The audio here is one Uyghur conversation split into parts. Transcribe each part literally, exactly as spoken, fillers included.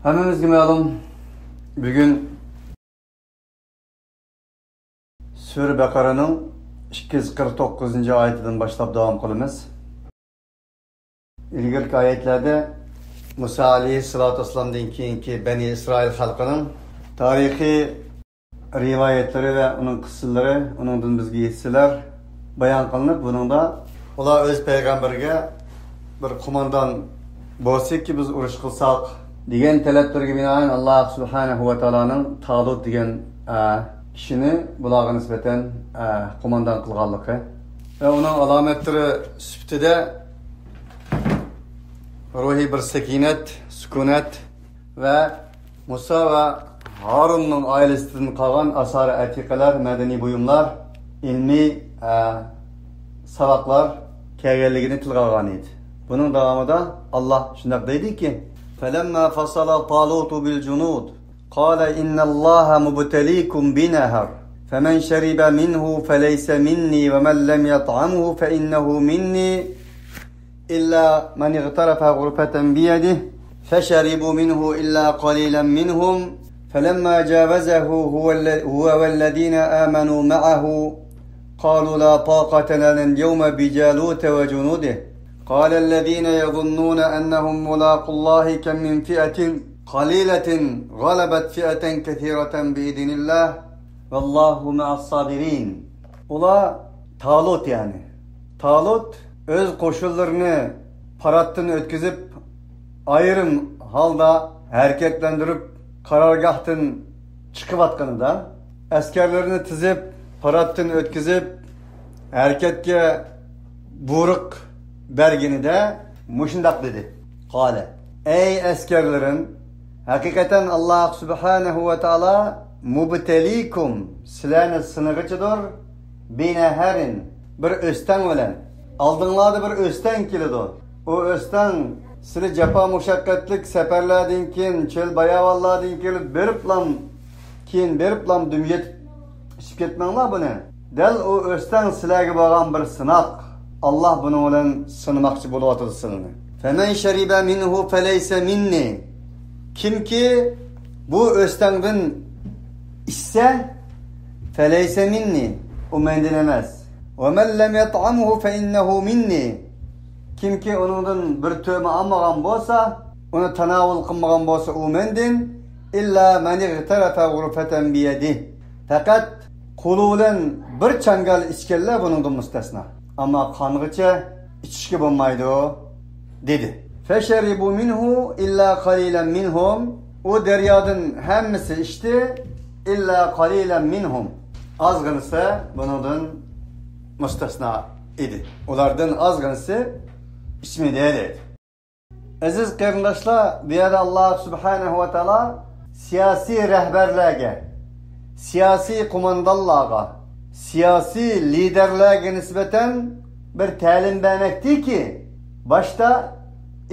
ھەممىمىزگە مەلۇم، بۈگۈن سۈرە بەقەرەنىڭ ئىككى يۈز قىرىق توققۇزىنچى ئايىتىدىن باشلاپ داۋام قىلىمىز. ئىلگىرىكى ئايەتلەردە مۇسا ئەلەيھىسسالاتۇ ۋەسسالامدىن كېيىنكى بەنى ئىسرائىل خەلقىنىڭ تارىخىي رىۋايەتلىرى ۋە ئۇنىڭ قىسسىلىرى، ئۇنىڭدىن بىزگە يېتىشلەر بايان قىلىنىپ، بۇنىڭدا ئۇلار ئۆز پەيغەمبىرىگە بىر قوماندان بولسىكى، بىز ئۇرۇش قىلساق دېگەن تەلەپلىرىگە بىنائەن، ئاللا سۇبھانەھۇ ۋە تائالانىڭ تالۇت دېگەن، ئە، كىشىنى بۇلارغا نىسبەتەن، ئە، قوماندان قىلغانلىقى ۋە ئۇنىڭ ئالامەتلىرى سۈپىتىدە روھىي بىر سەكىنەت، سۈكۈنەت ۋە مۇسا ۋە ھارۇننىڭ ئائىلىسىدىن قالغان ئاسارە ئەتىقىلەر، مەدەنىي بۇيۇملار، ئىلمىي، ئە، ساۋاقلار كەلگەنلىكىنى تىلغا ئالغان ئىدى. بۇنىڭ داۋامىدا ئاللا شۇنداق دەيدىكى، فلما فصل طالوت بالجنود قال إن الله مبتليكم بنهر فمن شرب منه فليس مني ومن لم يطعمه فإنه مني إلا من اغترف غرفة بيده فشربوا منه إلا قليلا منهم فلما جاوزه هو الل- هو والذين آمنوا معه قالوا لا طاقة لنا اليوم بجالوت وجنوده قال الذين يظنون أنهم ملاقو الله كم من فئة قليلة غلبت فئة كثيرة بإذن الله والله مع الصابرين. ئۇلار تالۇت، يەنى تالۇت ئۆز قوشۇنلىرىنى پاراتتىن ئۆتكۈزۈپ، ئايرىم ھالدا ھەرىكەتلەندۈرۈپ، قارارگاھتىن چىقىۋاتقىنىدا، ئەسكەرلىرىنى تىزىپ، پاراتتىن ئۆتكۈزۈپ، ھەرىكەتكە بۇيرۇق بەرگىنىدە مۇشۇنداق دېدى. قال، ئەي ئەسكەرلىرىم، ھەقىقەتەن ئاللا سۇبھانەھۇ ۋە تائالا مۇبتەلىكۇم، سىلەرنى سىنىغۇچىدۇر، بىنەھەرىن، بىر ئۆستەڭ بىلەن. ئالدىڭلاردا بىر ئۆستەڭ كېلىدۇ. ئۇ ئۆستەڭ سىلى جاپا مۇشەققەتلىك سەپەرلەردىن كېيىن، چۆل باياۋانلاردىن كېلىپ بېرىپلام، كېيىن بېرىپلام دۈم يېتىپ ئىچىپ كەتمەڭلار بۇنى. دەل ئۇ ئۆستەڭ سىلەرگە بولغان بىر سىناق. ئاللا بۇنىڭ بىلەن سىنىماقچى بولۇۋاتىدۇ سىلىنى. فمن شرب منه فليس مني. كىمكى بۇ ئۆستەڭدىن ئىچسە، فليس مني، ئۇ مەندىن ئەمەس. ومن لم يطعمه فإنه مني. كىمكى ئۇنىڭدىن بىر تۆمە ئالمىغان بولسا، ئۇنى تاناۋۇل قىلمىغان بولسا، ئۇ مەندىن. إلا من اغترف غرفة بيده. پەقەت قولى بىلەن بىر چاڭگال ئىچكەنلەر بۇنىڭدىن مۇستەسنا. ئەمما قانغىچە ئىچىشكە بولمايدۇ، دېدى. فشربوا منه إلا قليلا منهم. ئۇ دەريادىن ھەممىسى ئىچتى. إلا قليلا منهم. ئازغىنىسى بۇنىڭدىن مۇستەسنا ئىدى. ئۇلاردىن ئازغىنىسى ئىچمىدى، دەيدۇ. ئەزىز قېرىنداشلار، بۇ يەردە ئاللا سۇبھانەھۇ ۋە تائالا سىياسىي رەھبەرلەرگە، سىياسىي قوماندانلارغا، سىياسىي لىدەرلەرگە نىسبەتەن بىر تەلىم بەرمەكتىكى، باشتا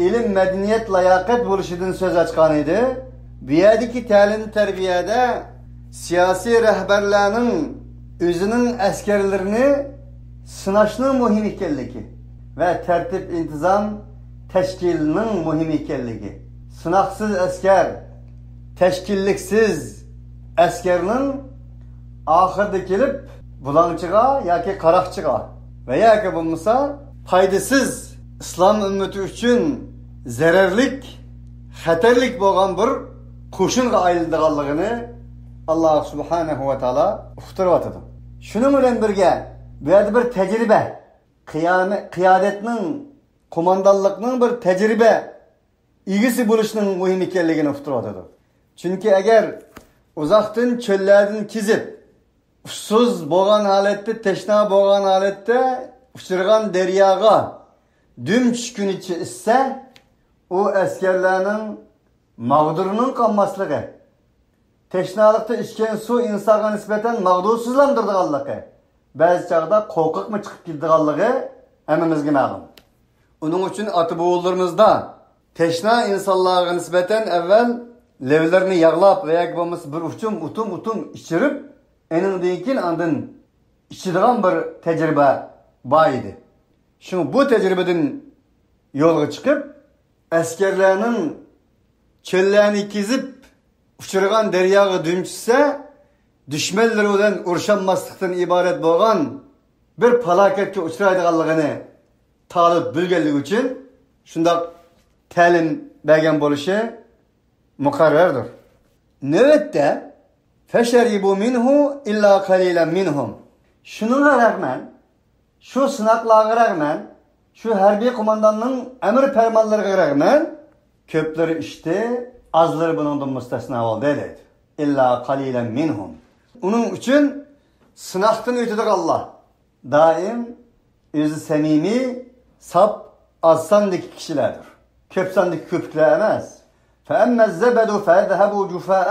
ئىلىم، مەدەنىيەت، لاياقەت بولۇشىدىن سۆز ئاچقان ئىدى. بۇ يەردىكى تەلىم تەربىيەدە سىياسىي رەھبەرلەرنىڭ ئۆزىنىڭ ئەسكەرلىرىنى سىناشنىڭ مۇھىم ئىكەنلىكى ۋە تەرتىپ ئىنتىزام تەشكىلنىڭ مۇھىم ئىكەنلىكى، سىناقسىز ئەسكەر، تەشكىللىكسىز ئەسكەرنىڭ ئاخىرىدا كېلىپ بۇلاڭچىغا ياكى قاراقچىغا ۋە ياكى بولمىسا پايدىسىز، ئىسلام ئۈممىتى ئۈچۈن زەرەرلىك، خەتەرلىك بولغان بىر قوشۇنغا ئايلىنىدىغانلىقىنى ئاللا سۇبھانەھۇ ۋە تائالا ئۇقتۇرۇۋاتىدۇ. شۇنىڭ بىلەن بىرگە، بۇ يەردە بىر تەجرىبە، قىيامە-، قىيادەتنىڭ، قوماندانلىقنىڭ بىر تەجرىبە ئىگىسى بولۇشنىڭ مۇھىم ئىكەنلىكىنى ئۇقتۇرۇۋاتىدۇ. چۈنكى ئەگەر ئۇزاقتىن چۆللەردىن كېزىپ، ئۇسسۇز بولغان ھالەتتە، تەشنا بولغان ھالەتتە ئۇچرىغان دەرياغا دۈم چۈشكىنىچە ئىچسە، ئۇ ئەسكەرلەرنىڭ ماغدۇرىنىڭ قانماسلىقى، تەشنالىقتا ئىچكەن سۇ ئىنسانغا نىسبەتەن ماغدۇرسىزلاندۇرىدىغانلىقى، بەزى چاغدا قورقۇقمۇ چىقىپ كېتىدىغانلىقى ھەممىمىزگە مەلۇم. ئۇنىڭ ئۈچۈن ئاتا-بوۋىلىرىمىزدا تەشنا ئىنسانلارغا نىسبەتەن ئەۋۋەل لەۋلىرىنى ياغلاپ ۋە ياكى بولمىسا بىر ئۇچۇم ئۇتۇم-ئۇتۇم ئىچۈرۈپ، ئېنىڭدىن كېيىن ئاندىن ئىچىدىغان بىر تەجرىبە بار ئىدى. شۇڭا بۇ تەجرىبىدىن يولغا چىقىپ، ئەسكەرلەرنىڭ چۆللەرنى كېزىپ، ئۇچرىغان دەرياغا دۈم چۈشسە، دۈشمەنلىرى بىلەن ئۇرۇشالماسلىقتىن ئىبارەت بولغان بىر پالاكەتكە ئۇچرايدىغانلىقىنى تالۇت بىلگەنلىكى ئۈچۈن شۇنداق تەلىم بەرگەن بولۇشى مۇقەررەردۇر. نۆۋەتتە، فَشَرِبُوا مِنْهُ إِلَّا قَلِيلًا مِنْهُمْ. شۇنىڭغا رەغمەن، شۇ سىناقلارغا رەغمەن، شۇ ھەربىي قومانداننىڭ ئەمىر پەرمانلىرىغا رەغمەن، كۆپلىرى ئىچتى، ئازلىرى بۇنىڭدىن مۇستەسنا بولدى، دەيدۇ. إِلَّا قَلِيلًا مِنْهُمْ. ئۇنىڭ ئۈچۈن سىناقتىن ئۆتىدىغانلار دائىم ئۆزى سەمىمىي، ساپ، ئاز ساندىكى كىشىلەردۇر. كۆپ ساندىكى كۆپۈكلەر ئەمەس. فَأَمَّا الزَّبَدُ فَيَذْهَبُ جُفَاءً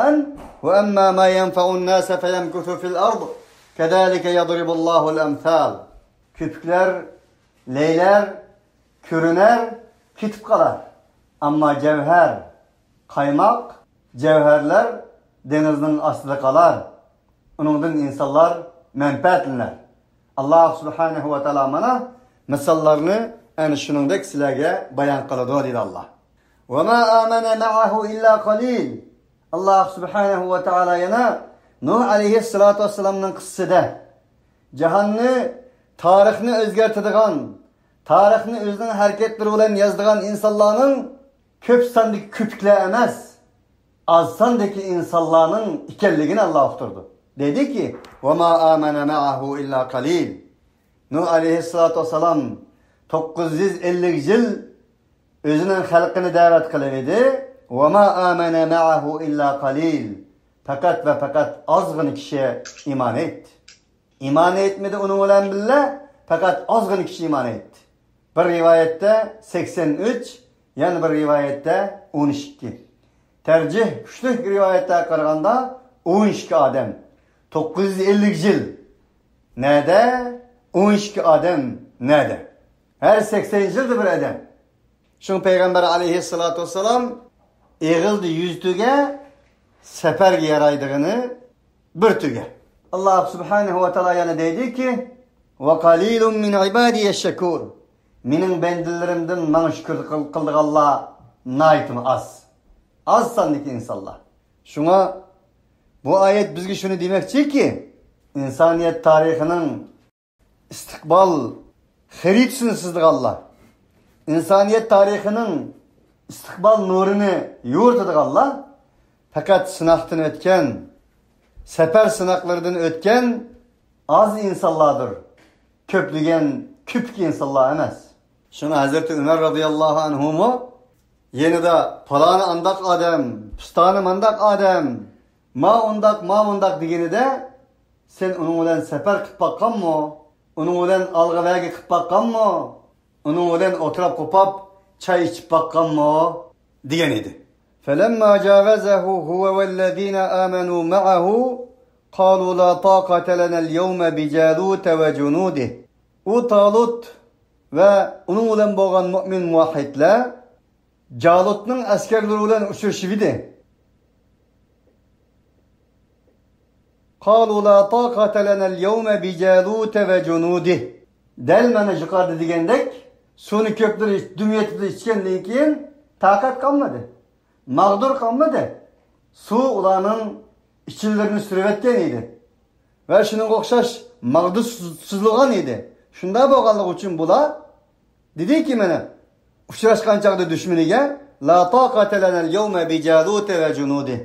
وَأَمَّا مَا يَنْفَعُ النَّاسَ فَيَمْكُثُ فِي الْأَرْضِ كَذَلِكَ يَضْرِبُ اللَّهُ الْأَمْثَالَ. كۆپۈكلەر، لەيلەر، كۆرۈنەر، كېتىپ قالار. ئەمما جەۋھەر، قايماق، جەۋھەرلەر دېڭىزنىڭ ئاستىدا قالار. ئۇنىڭدىن ئىنسانلار مەنپەئەتلىنەر. ئاللاھ سۇبھانەھۇ ۋە تائالا مانا مىساللارنى ئەنە شۇنىڭدەك سىلەرگە بايان قىلىدۇ، دېدى ئاللاھ. وَمَا آمَنَ مَعَهُ إِلَّا قَلِيلٌ. ئاللاھ سۇبھانەھۇ ۋە تائالا يەنە نۇھ ئەلەيھىسسالاتۇ ۋەسسالامنىڭ قىسسىسىدە جاھاننى، تارىخنى ئۆزگەرتىدىغان، تارىخنى ئۆزىنىڭ ھەرىكەتلىرى بىلەن يازىدىغان ئىنسانلارنىڭ كۆپ ساندىكى كۆپۈكلەر ئەمەس، ئاز ساندىكى ئىنسانلارنىڭ ئىكەنلىكىنى ئاللاھ ئۇقتۇردى. دېدىكى، وَمَا آمَنَ مَعَهُ إِلَّا قَلِيلٌ. نۇھ ئەلەيھىسسالاتۇ ۋەسسالام توققۇز يۈز ئەللىك يىل ئۆزىنىڭ خەلقىنى دەۋەت قىلىۋىدى. وَمَا آمَنَ مَعَهُ إِلَّا قَلِيلٌ. پەقەت ۋە پەقەت ئازغىنە كىشى ئىمان ئېيتتى. ئىمان ئېيتمىدى ئۇنىڭ بىلەن بىللە، پەقەت ئازغىنە كىشى ئىمان ئېيتتى. بىر رىۋايەتتە سەكسەن ئۈچ، يەنە بىر رىۋايەتتە ئون ئىككى. تەرجىھ كۈچلۈك رىۋايەتلەرگە قارىغاندا ئون ئىككى ئادەم. توققۇز يۈز ئەللىك يىل نەدە، ئون ئىككى ئادەم نەدە؟ ھەر سەكسەن يىلدا بىر ئادەم. شۇڭا پەيغەمبەر ئەلەيھىسسالاتۇ ۋەسسالام ئېغىزدا يۈز تۆگە، سەپەرگە يارايدىغىنى بىر تۆگە. ئاللاھ سۇبھانەھۇ ۋە تائالا يەنە دەيدىكى، وَقَلِيلٌ مِنْ عِبَادِيَ الشَّكُورُ. مېنىڭ بەندىلىرىمدىن ماڭا شۈكۈر قىل-، قىلىدىغانلار ناھايىتىمۇ ئاز. ئاز ساندىكى ئىنسانلار. شۇڭا بۇ ئايەت بىزگە شۇنى دېمەكچىكى، ئىنسانىيەت تارىخىنىڭ ئىستىقبال خەرىتىسىنى سىزىدىغانلار، ئىنسانىيەت تارىخىنىڭ ئىستىقبال نۇرىنى يورۇتىدىغانلار پەقەت سىناقتىن ئۆتكەن، سەپەر سىناقلىرىدىن ئۆتكەن ئاز ئىنسانلاردۇر. كۆپلىگەن كۆپۈك ئىنسانلار ئەمەس. شۇڭا ھەزرىتى ئۆمەر رازىياللاھۇ ئەنھۇمۇ يېنىدا پالانى ئانداق ئادەم، پۇستانى مانداق ئادەم، ما ئۇنداق، ما مۇنداق دېگىنىدە، سەن ئۇنىڭ بىلەن سەپەر قىلىپ باققانمۇ؟ ئۇنىڭ بىلەن ئالغا-بەرگە قىلىپ باققانمۇ؟ ئۇنىڭ بىلەن ئولتۇراپ قوپاپ چاي ئىچىپ باققانمۇ؟ دېگەن ئىدى. فَلَمَّا جَاوَزَهُ هُوَ وَالَّذِينَ آمَنُوا مَعَهُ قَالُوا لَا طَاقَةَ لَنَا الْيَوْمَ بِجَالُوتَ وَجُنُودِهِ. ئۇ تالۇت ۋە ئۇنىڭ بىلەن بولغان مۇئمىن مۇۋەھھىدلەر جالۇتنىڭ ئەسكەرلىرى بىلەن ئۇچرىشىۋىدى. قالوا لا طاقة لنا اليوم بجالوت وجنوده. دەل مانا يۇقىرىدا دېگەندەك، سۇنى كۆپلىرى دۈم يېتىپ ئىچكەندىن كېيىن تاقەت قالمىدى. ماغدۇر قالمىدى. سۇ ئۇلارنىڭ ئىچىلىرىنى سۈرۈۋەتكەن ئىدى. ۋە شۇنىڭغا ئوخشاش ماغدۇرسىزلىغان ئىدى. شۇنداق بولغانلىقى ئۈچۈن بۇلار دېدىكى، مانا، ئۇچراشقان چاغدا دۈشمىنىگە، لا طاقة لنا اليوم بجالوت وجنوده.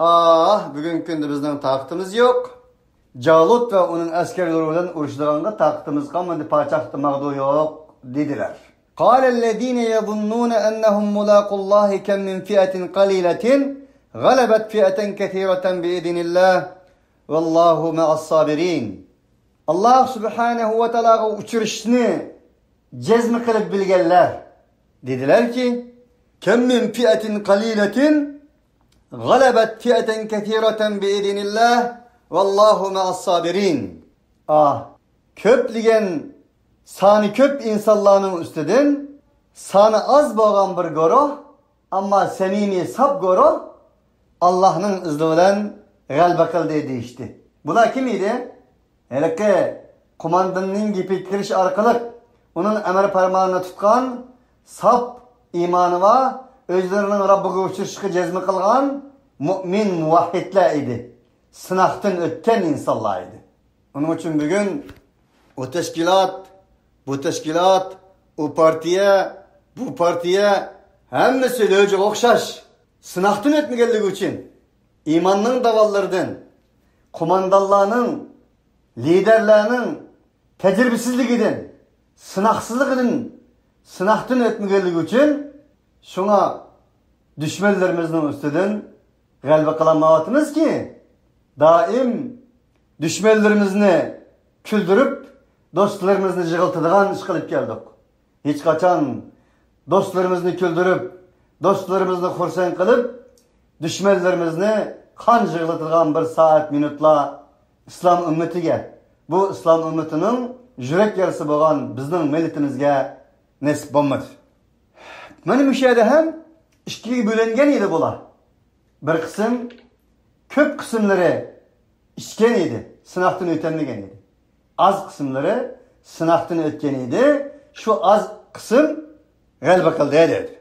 ئاھ، بۈگۈنكى كۈندە بىزنىڭ تاقىتىمىز يوق. جالۇت ۋە ئۇنىڭ ئەسكەرلىرى بىلەن ئۇرۇشىدىغانغا تاقىتىمىز قالمىدى، پاچاقتا ماغدۇر يوق، دېدىلەر. قال الذين يظنون أنهم ملاقو الله كم من فئة قليلة غلبت فئة كثيرة بإذن الله والله مع الصابرين. ئاللاھ سۇبھانەھۇ ۋە تائالاغا ئۇچرىشىشنى جەزم قىلىپ بىلگەنلەر دېدىلەركى، كم من فئة قليلة غلبت فئة كثيرة بإذن الله والله مع الصابرين. ئاھ، كۆپلىگەن سانى كۆپ ئىنسانلارنىڭ ئۈستىدىن سانى ئاز بولغان بىر گۇرۇھ، ئەمما سەمىمىي ساپ گۇرۇھ ئاللاھنىڭ ئىزنى بىلەن غەلىبە قىلدى دېيىشتى. بۇلار كىم ئىدى؟ ھېلىقى قومانداننىڭ گېپىگە كىرىش ئارقىلىق ئۇنىڭ ئەمر پەرمانىنى تۇتقان، ساپ ئىمانى بار، ئۆزلىرىنىڭ رەببىگە ئۇچرىشىشقا جەزم قىلغان مۇئمىن مۇۋەھھىدلەر ئىدى. سىناقتىن ئۆتكەن ئىنسانلار ئىدى. ئۇنىڭ ئۈچۈن بۈگۈن ئۇ تەشكىلات، بۇ تەشكىلات، ئۇ پارتىيە، بۇ پارتىيە، ھەممىسى لۆجىگە ئوخشاش سىناقتىن ئۆتمىگەنلىكى ئۈچۈن، ئىماننىڭ داۋانلىرىدىن، قوماندانلارنىڭ، لىدەرلەرنىڭ تەجرىبىسىزلىكىدىن، سىناقسىزلىقىدىن، سىناقتىن ئۆتمىگەنلىكى ئۈچۈن، شۇڭا دۈشمەنلىرىمىزنىڭ ئۈستىدىن غەلىبە قىلالمايۋاتىمىزكى، دائىم دۈشمەنلىرىمىزنى كۈلدۈرۈپ، دوستلىرىمىزنى يىغلىتىدىغان ئىش قىلىپ كەلدۇق. ھېچقاچان دوستلىرىمىزنى كۈلدۈرۈپ، دوستلىرىمىزنى خۇرسەن قىلىپ، دۈشمەنلىرىمىزنى قان يىغلىتىدىغان بىر سائەت، مىنۇتلار ئىسلام ئۈممىتىگە، بۇ ئىسلام ئۈممىتىنىڭ يۈرەك يارىسى بولغان بىزنىڭ مىللىتىمىزگە نېسىپ بولمىدى. مانا مۇشۇ يەردە ھەم ئىككىگە بۆلۈنگەن ئىدى بۇلار. بىر قىسىم، كۆپ قىسىملىرى ئىچكەن ئىدى، سىناقتىن ئۆتەلمىگەن ئىدى. ئاز قىسىملىرى سىناقتىن ئۆتكەن ئىدى. شۇ ئاز قىسىم غەلىبە قىلدى، دېدى.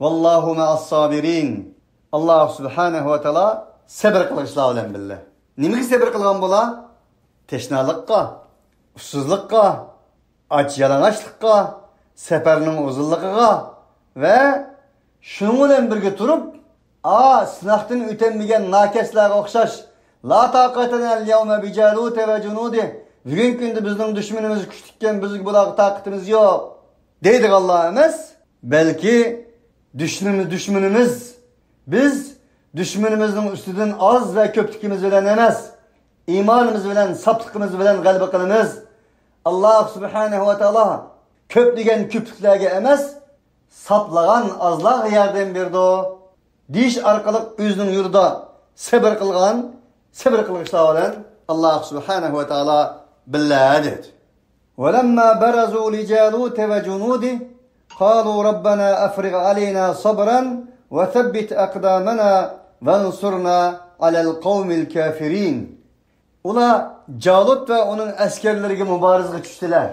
ۋاللاھۇ مەئەس سابىرىن. ئاللاھ سۇبھانەھۇ ۋە تائالا سەبر قىلغۇچىلار بىلەن بىللە. نېمىگە سەبر قىلغان بۇلار؟ تەشنالىققا، ئۇسسۇزلۇققا، ئاچ يالىڭاچلىققا، سەپەرنىڭ ئۇزۇنلۇقىغا ۋە شۇنىڭ بىلەن بىرگە تۇرۇپ، ئا، سىناقتىن ئۆتەلمىگەن ناكەسلەرگە ئوخشاش، لا تاقەتەنەل يەۋمە بىجالۇتە ۋە جۇنۇدى، بۈگۈنكى كۈندە بىزنىڭ دۈشمىنىمىز كۈچلۈككەن، بىزگە بۇلارغا تاقىتىمىز يوق، دەيدىغانلار ئەمەس، بەلكى دۈشمىنىمىز، دۈشمىنىمىز، بىز دۈشمىنىمىزنىڭ ئۈستىدىن ئاز ۋە كۆپلۈكىمىز بىلەن ئەمەس، ئىمانىمىز بىلەن، ساپلىقىمىز بىلەن غەلىبە قىلىمىز. ئاللاھ سۇبھانەھۇ ۋە تائالا كۆپ دېگەن كۆپلۈكلەرگە ئەمەس، ساپلىغان ئازلارغا ياردەم بېرىدۇ، دېيىش ئارقىلىق ئۆزىنىڭ يولىدا سەبر قىلغان، سەبر قىلغۇچىلار بىلەن ئاللاھ سۇبھانەھۇ ۋە تائالا بىللە، دېدى. ولما برزوا لجالوت وجنوده قالوا ربنا أفرغ علينا صبرا وثبت أقدامنا وانصرنا على القوم الكافرين. ئۇلار جالۇت ۋە ئۇنىڭ ئەسكەرلىرىگە مۇبارىزىگە چۈشتىلەر.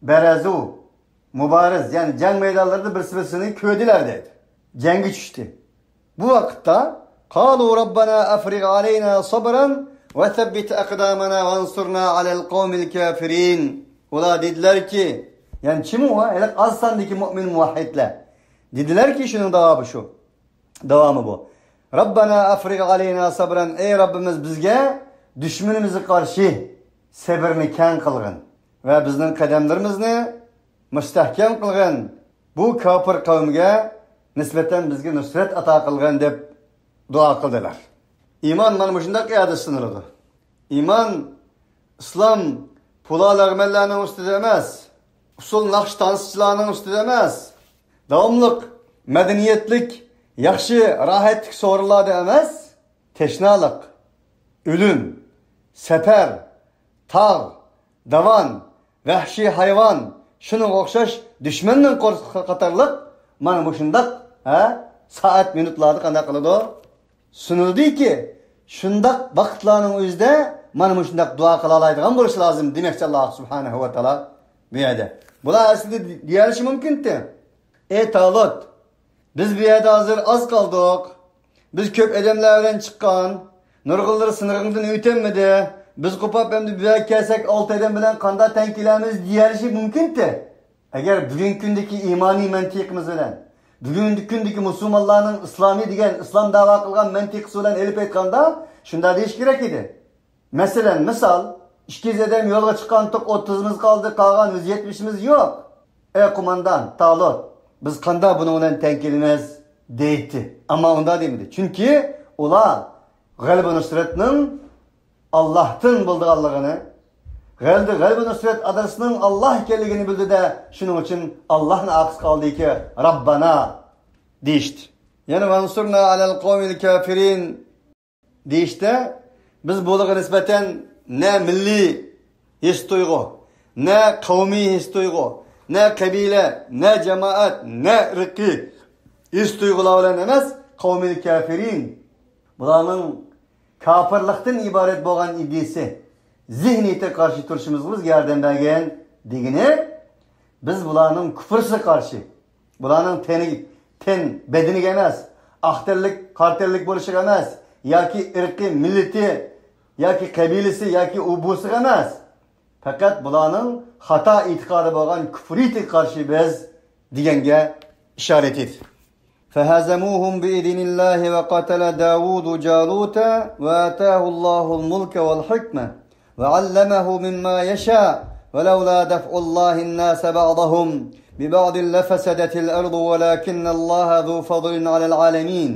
بەرەزۇ، مۇبارىز، يەنى جەڭ مەيدانلىرىدا بىرسى-بىرسىنى كۆردىلەر دەيدۇ. جەڭگە چۈشتى. بۇ ۋاقىتتا، قالوا ربنا أفرغ علينا صبرا وثبت أقدامنا وانصرنا على القوم الكافرين. ئۇلار دېدىلەركى، يەنى كىم ئۇ؟ ھېلىقى ئاز ساندىكى مۇئمىن مۇۋەھھىدلەر. دېدىلەركى، شۇنىڭ داۋامى شۇ. داۋامى بۇ. ربنا أفرغ علينا صبرا، ئەي رەببىمىز، بىزگە دۈشمىنىمىزگە قارشى سەبرنى كەڭ قىلغىن ۋە بىزنىڭ قەدەملىرىمىزنى مۇستەھكەم قىلغىن، بۇ كاپىر قەۋمگە نىسبەتەن بىزگە نۇسرەت ئاتا قىلغىن، دەپ دۇئا قىلدىلار. ئىمان مانا مۇشۇنداق ئىرادە سىنىلىدۇ. ئىمان، ئىسلام پۇلا-لەغمەنلەرنىڭ ئۈستىدە ئەمەس، ئۇسسۇل ناخشا تانسىچىلارنىڭ ئۈستىدە ئەمەس، داۋاملىق مەدەنىيەتلىك، ياخشى، راھەتلىك سورۇنلاردا ئەمەس، تەشنالىق، ئۆلۈم، سەپەر، تاغ، داۋان، ۋەھشىي ھايۋان، شۇنىڭغا ئوخشاش دۈشمەننىڭ قورسىقى قاتارلىق مانا مۇشۇنداق، ھە، سائەت، مىنۇتلاردا قانداق قىلىدۇ؟ سۇنۇلدىكى، شۇنداق ۋاقىتلارنىڭ ئۆزىدە مانا مۇشۇنداق دۇئا قىلالايدىغان بولۇش لازىم دېمەكچى ئاللاھ سۇبھانەھۇ ۋە تائالا بۇ يەردە. بۇلار ئەسلىدە دېيەلىشى مۇمكىنتى. ئەي تالۇت، بىز بۇ يەردە ھازىر ئاز قالدۇق. بىز كۆپ ئادەملەر بىلەن چىققان. نۇرغۇنلىرى سىنىرىڭدىن ئۆتەلمىدى. بىز قوپاپ ئەمدى بۇ يەرگە كەلسەك ئالتە ئادەم بىلەن قانداق تەڭ كېلەرمىز دېيەلىشى مۇمكىنتى. ئەگەر بۈگۈنكى كۈندىكى ئىمانىي مەنتىقىمىز بىلەن، بۈگۈنكى كۈندىكى مۇسۇلمانلارنىڭ ئىسلامىي دېگەن، ئىسلام داۋا قىلغان مەنتىقىسى بىلەن ئېلىپ ئېيتقاندا، شۇنداق دېيىش كېرەك ئىدى. مەسىلەن، مىسال، ئىككى يۈز ئادەم يولغا چىققانتۇق، ئوتتۇزىمىز قالدى، قالغان يۈز يەتمىشىمىز يوق. ئەي قوماندان تالۇت، بىز قانداق بۇنىڭ بىلەن تەڭ كېلىمىز؟ دەيتتى. ئەمما ئۇنداق دېمىدى. چۈنكى ئۇلار غەلىبە نۇسرەتنىڭ ئاللاھتىن بولىدىغانلىقىنى، غەلىبە، غەلىبە نۇسرەت ئادرېسىنىڭ ئاللاھ ئىكەنلىكىنى بىلدى-دە، شۇنىڭ ئۈچۈن ئاللاھنى ئارقىسىغا ئالدىكى، رەببەنا دېيىشتى. يەنە ۋەنسۇرنا ئەلەل قەۋمىل كافىرىن دېيىشتە، بىز بۇلارغا نىسبەتەن نە مىللىي ھېس-تۇيغۇ، نە قەۋمىي ھېس-تۇيغۇ، نە قەبىلە، نە جامائەت، نە ئىرقىي ھېس-تۇيغۇلار بىلەن ئەمەس، قەۋمىل كافىرىن، بۇلارنىڭ كاپىرلىقتىن ئىبارەت بولغان ئىدىيىسى، زېھنىيىتىگە قارشى تۇرۇشىمىزغا بىزگە ياردەم بەرگىن دېگىنى، بىز بۇلارنىڭ كۇفرىسىغا قارشى، بۇلارنىڭ تېنىگە، تەن بەدىنىگە ئەمەس، ئاق تەنلىك، قارا تەنلىك بولۇشىغا ئەمەس، ياكى ئىرقى، مىللىتى، ياكى قەبىلىسى، ياكى ئۇ بۇسىغا ئەمەس. پەقەت بۇلارنىڭ خاتا ئېتىقادى بولغان كۇفرىيىتىگە قارشى بىز دېگەنگە ئىشارەت ئېتىدۇ. فهزموهم بإذن الله وقتل داود جالوت وآتاه الله الملك والحكمة وعلمه مما يشاء ولولا دفع الله الناس بعضهم ببعض لفسدت الأرض ولكن الله ذو فضل على العالمين.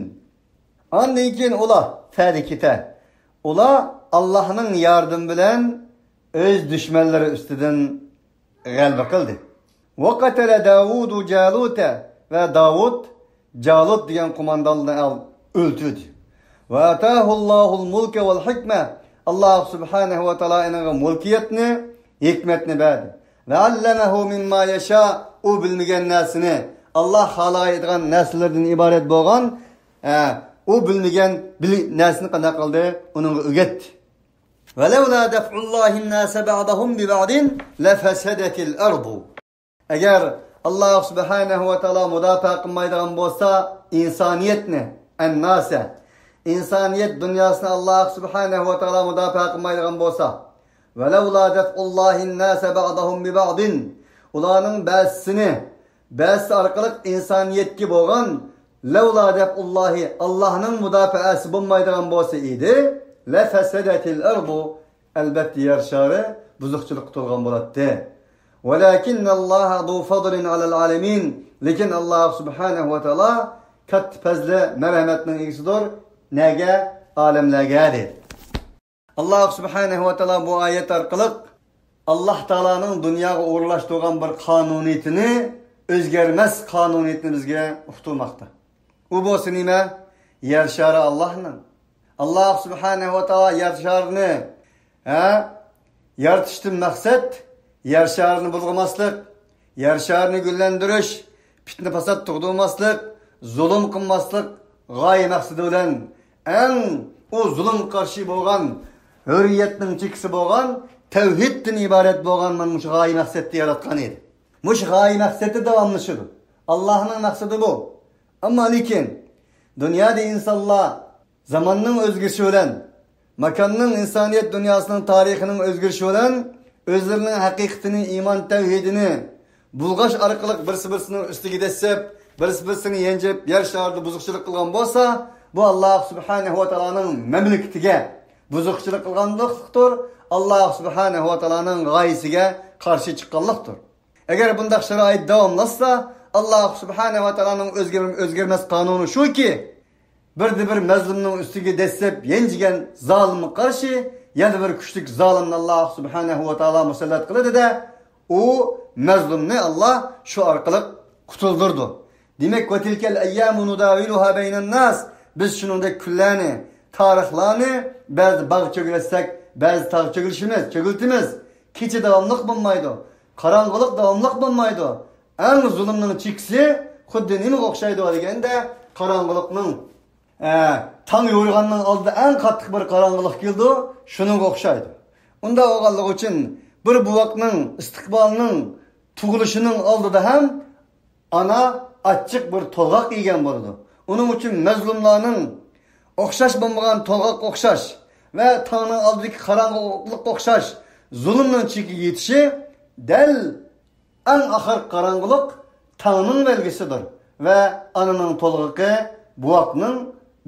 ئاندىن كېيىن ئۇلار، فەدە كېتە، ئۇلار ئاللاھنىڭ ياردىمى بىلەن ئۆز دۈشمەنلىرى ئۈستىدىن غەلىبە قىلدى. وقتل داود جالوت، ۋە داۋۇت جالۇت دېگەن قومانداننى ئال-، ئۆلتۈردى. وآتاه الله الملك والحكمة، ئاللاھ سۇبھانەھۇ ۋە تائالا ئۇنىڭغا مۇلكىيەتنى، ھېكمەتنى بەردى. وعلمه مما يشاء، ئۇ بىلمىگەن نەرسىنى، ئاللاھ خالايدىغان نەرسىلەردىن ئىبارەت بولغان، ئە، ئۇ بىلمىگەن بىل-، نەرسىنى قانداق قىلدى؟ ئۇنىڭغا ئۆگەتتى. ولولا دفع الله الناس بعضهم ببعض لفسدت الأرض. ئەگەر ئاللاھ سۇبھانەھۇ ۋە تائالا مۇداپىئە قىلمايدىغان بولسا ئىنسانىيەتنى، ئەنناسە، ئىنسانىيەت دۇنياسىنى ئاللاھ سۇبھانەھۇ ۋە تائالا مۇداپىئە قىلمايدىغان بولسا، ولولا دفع الله الناس بعضهم ببعض، ئۇلارنىڭ بەزىسىنى بەزىسى ئارقىلىق ئىنسانىيەتكە بولغان، لولا دفع الله، ئاللاھنىڭ مۇداپىئەسى بولمايدىغان بولسا ئىدى، لفسدت الأرض، ئەلبەتتە يەر شارى بۇزۇقچىلىققا تولغان بولاتتى. ولكن الله ذو فضل على العالمين، لېكىن ئاللاھ سۇبھانەھۇ ۋە تائالا كاتتا پەزلى، مەرھەمەتنىڭ ئىگىسىدۇر. نەگە؟ ئالەملەرگە، دېدى. ئاللاھ سۇبھانەھۇ ۋە تائالا بۇ ئايەت ئارقىلىق ئاللاھ تائالانىڭ دۇنياغا ئورۇنلاشتۇرغان بىر قانۇنىيىتىنى، ئۆزگەرمەس قانۇنىيىتىنى بىزگە ئۇقتۇرماقتا. ئۇ بولسا نېمە؟ يەر شارى ئاللاھنىڭ. ئاللاھ سۇبھانەھۇ ۋە تائالا يەر شارىنى، ھە، يارىتىشتىن مەقسەت يەر شارىنى بۇلغىماسلىق، يەر شارىنى گۈللەندۈرۈش، پىتنە-پاسات تۇغدۇرماسلىق، زۇلۇم قىلماسلىق غايە مەقسىتى بىلەن، ئەڭ ئۇ زۇلۇمغا قارشى بولغان، ھۆرىيەتنىڭ چېكىسى بولغان، تەۋھىدتىن ئىبارەت بولغان مانا مۇشۇ غايە مەقسەتتە ياراتقان ئىدى. مۇشۇ غايە مەقسەتتە داۋاملىشىدۇ. ئاللاھنىڭ مەقسىتى بۇ. ئەمما لېكىن دۇنيادا ئىنسانلار زاماننىڭ ئۆزگىرىشى بىلەن، ماكاننىڭ، ئىنسانىيەت دۇنياسىنىڭ تارىخىنىڭ ئۆزگىرىشى بىلەن ئۆزلىرىنىڭ ھەقىقىتىنى، ئىمان تەۋھىدىنى بۇلغاش ئارقىلىق بىرسى-بىرسىنىڭ ئۈستىگە دەسسەپ، بىرسى-بىرسىنى يەنجىپ، يەر شارىدا بۇزۇقچىلىق قىلغان بولسا، بۇ ئاللاھ سۇبھانەھۇ ۋە تائالانىڭ مەملىكىتىگە بۇزۇقچىلىق قىلغانلىقتۇر، ئاللاھ سۇبھانەھۇ ۋە تائالانىڭ غايىسىگە قارشى چىققانلىقتۇر. ئەگەر بۇنداق شارائىت داۋاملاشسا، ئاللاھ سۇبھانەھۇ ۋە تائالانىڭ ئۆزگەر-، ئۆزگەرمەس قانۇنى شۇكى، بىردە بىر مەزلۇمنىڭ ئۈستىگە دەسسەپ يەنجىگەن زالىمغا قارشى يەنە بىر كۈچلۈك زالىمنى ئاللاھ سۇبھانەھۇ ۋە تائالا مۇسەللەت قىلىدۇ-دە، ئۇ مەزلۇمنى ئاللاھ شۇ ئارقىلىق قۇتۇلدۇرىدۇ. دېمەك، وتلك الأيام نداولها بين الناس، بىز شۇنىڭدەك كۈنلەرنى، تارىخلارنى بەزىدە باغ چۆگىلەتسەك، بەزىدە تاغ چۆگىلىشىمىز، چۆگىلىتىمىز. كېچە داۋاملىق بولمايدۇ. قاراڭغۇلۇق داۋاملىق بولمايدۇ. ئەڭ زۇلۇمنىڭ چېكىسى خۇددى نېمىگە ئوخشايدۇ دېگەندە، قاراڭغۇلۇقنىڭ، ئە، تاڭ يورۇغاننىڭ ئالدىدا ئەڭ قاتتىق بىر قاراڭغۇلۇق كېلىدۇ، شۇنىڭغا ئوخشايدۇ. ئۇنداق بولغانلىقى ئۈچۈن بىر بوۋاقنىڭ ئىستىقبالىنىڭ تۇغۇلۇشىنىڭ ئالدىدا ھەم ئانا ئاچچىق بىر تولغاق يېگەن بولىدۇ. ئۇنىڭ ئۈچۈن مەزلۇملارنىڭ ئوخشاش بولمىغان تولغاققا ئوخشاش ۋە تاڭنىڭ ئالدىدىكى قاراڭغۇلۇققا ئوخشاش زۇلۇمنىڭ چېكىگە يېتىشى دەل ئەڭ ئاخىرقى قاراڭغۇلۇق تاڭنىڭ بەلگىسىدۇر ۋە ئانىنىڭ تولغىقى بوۋاقنىڭ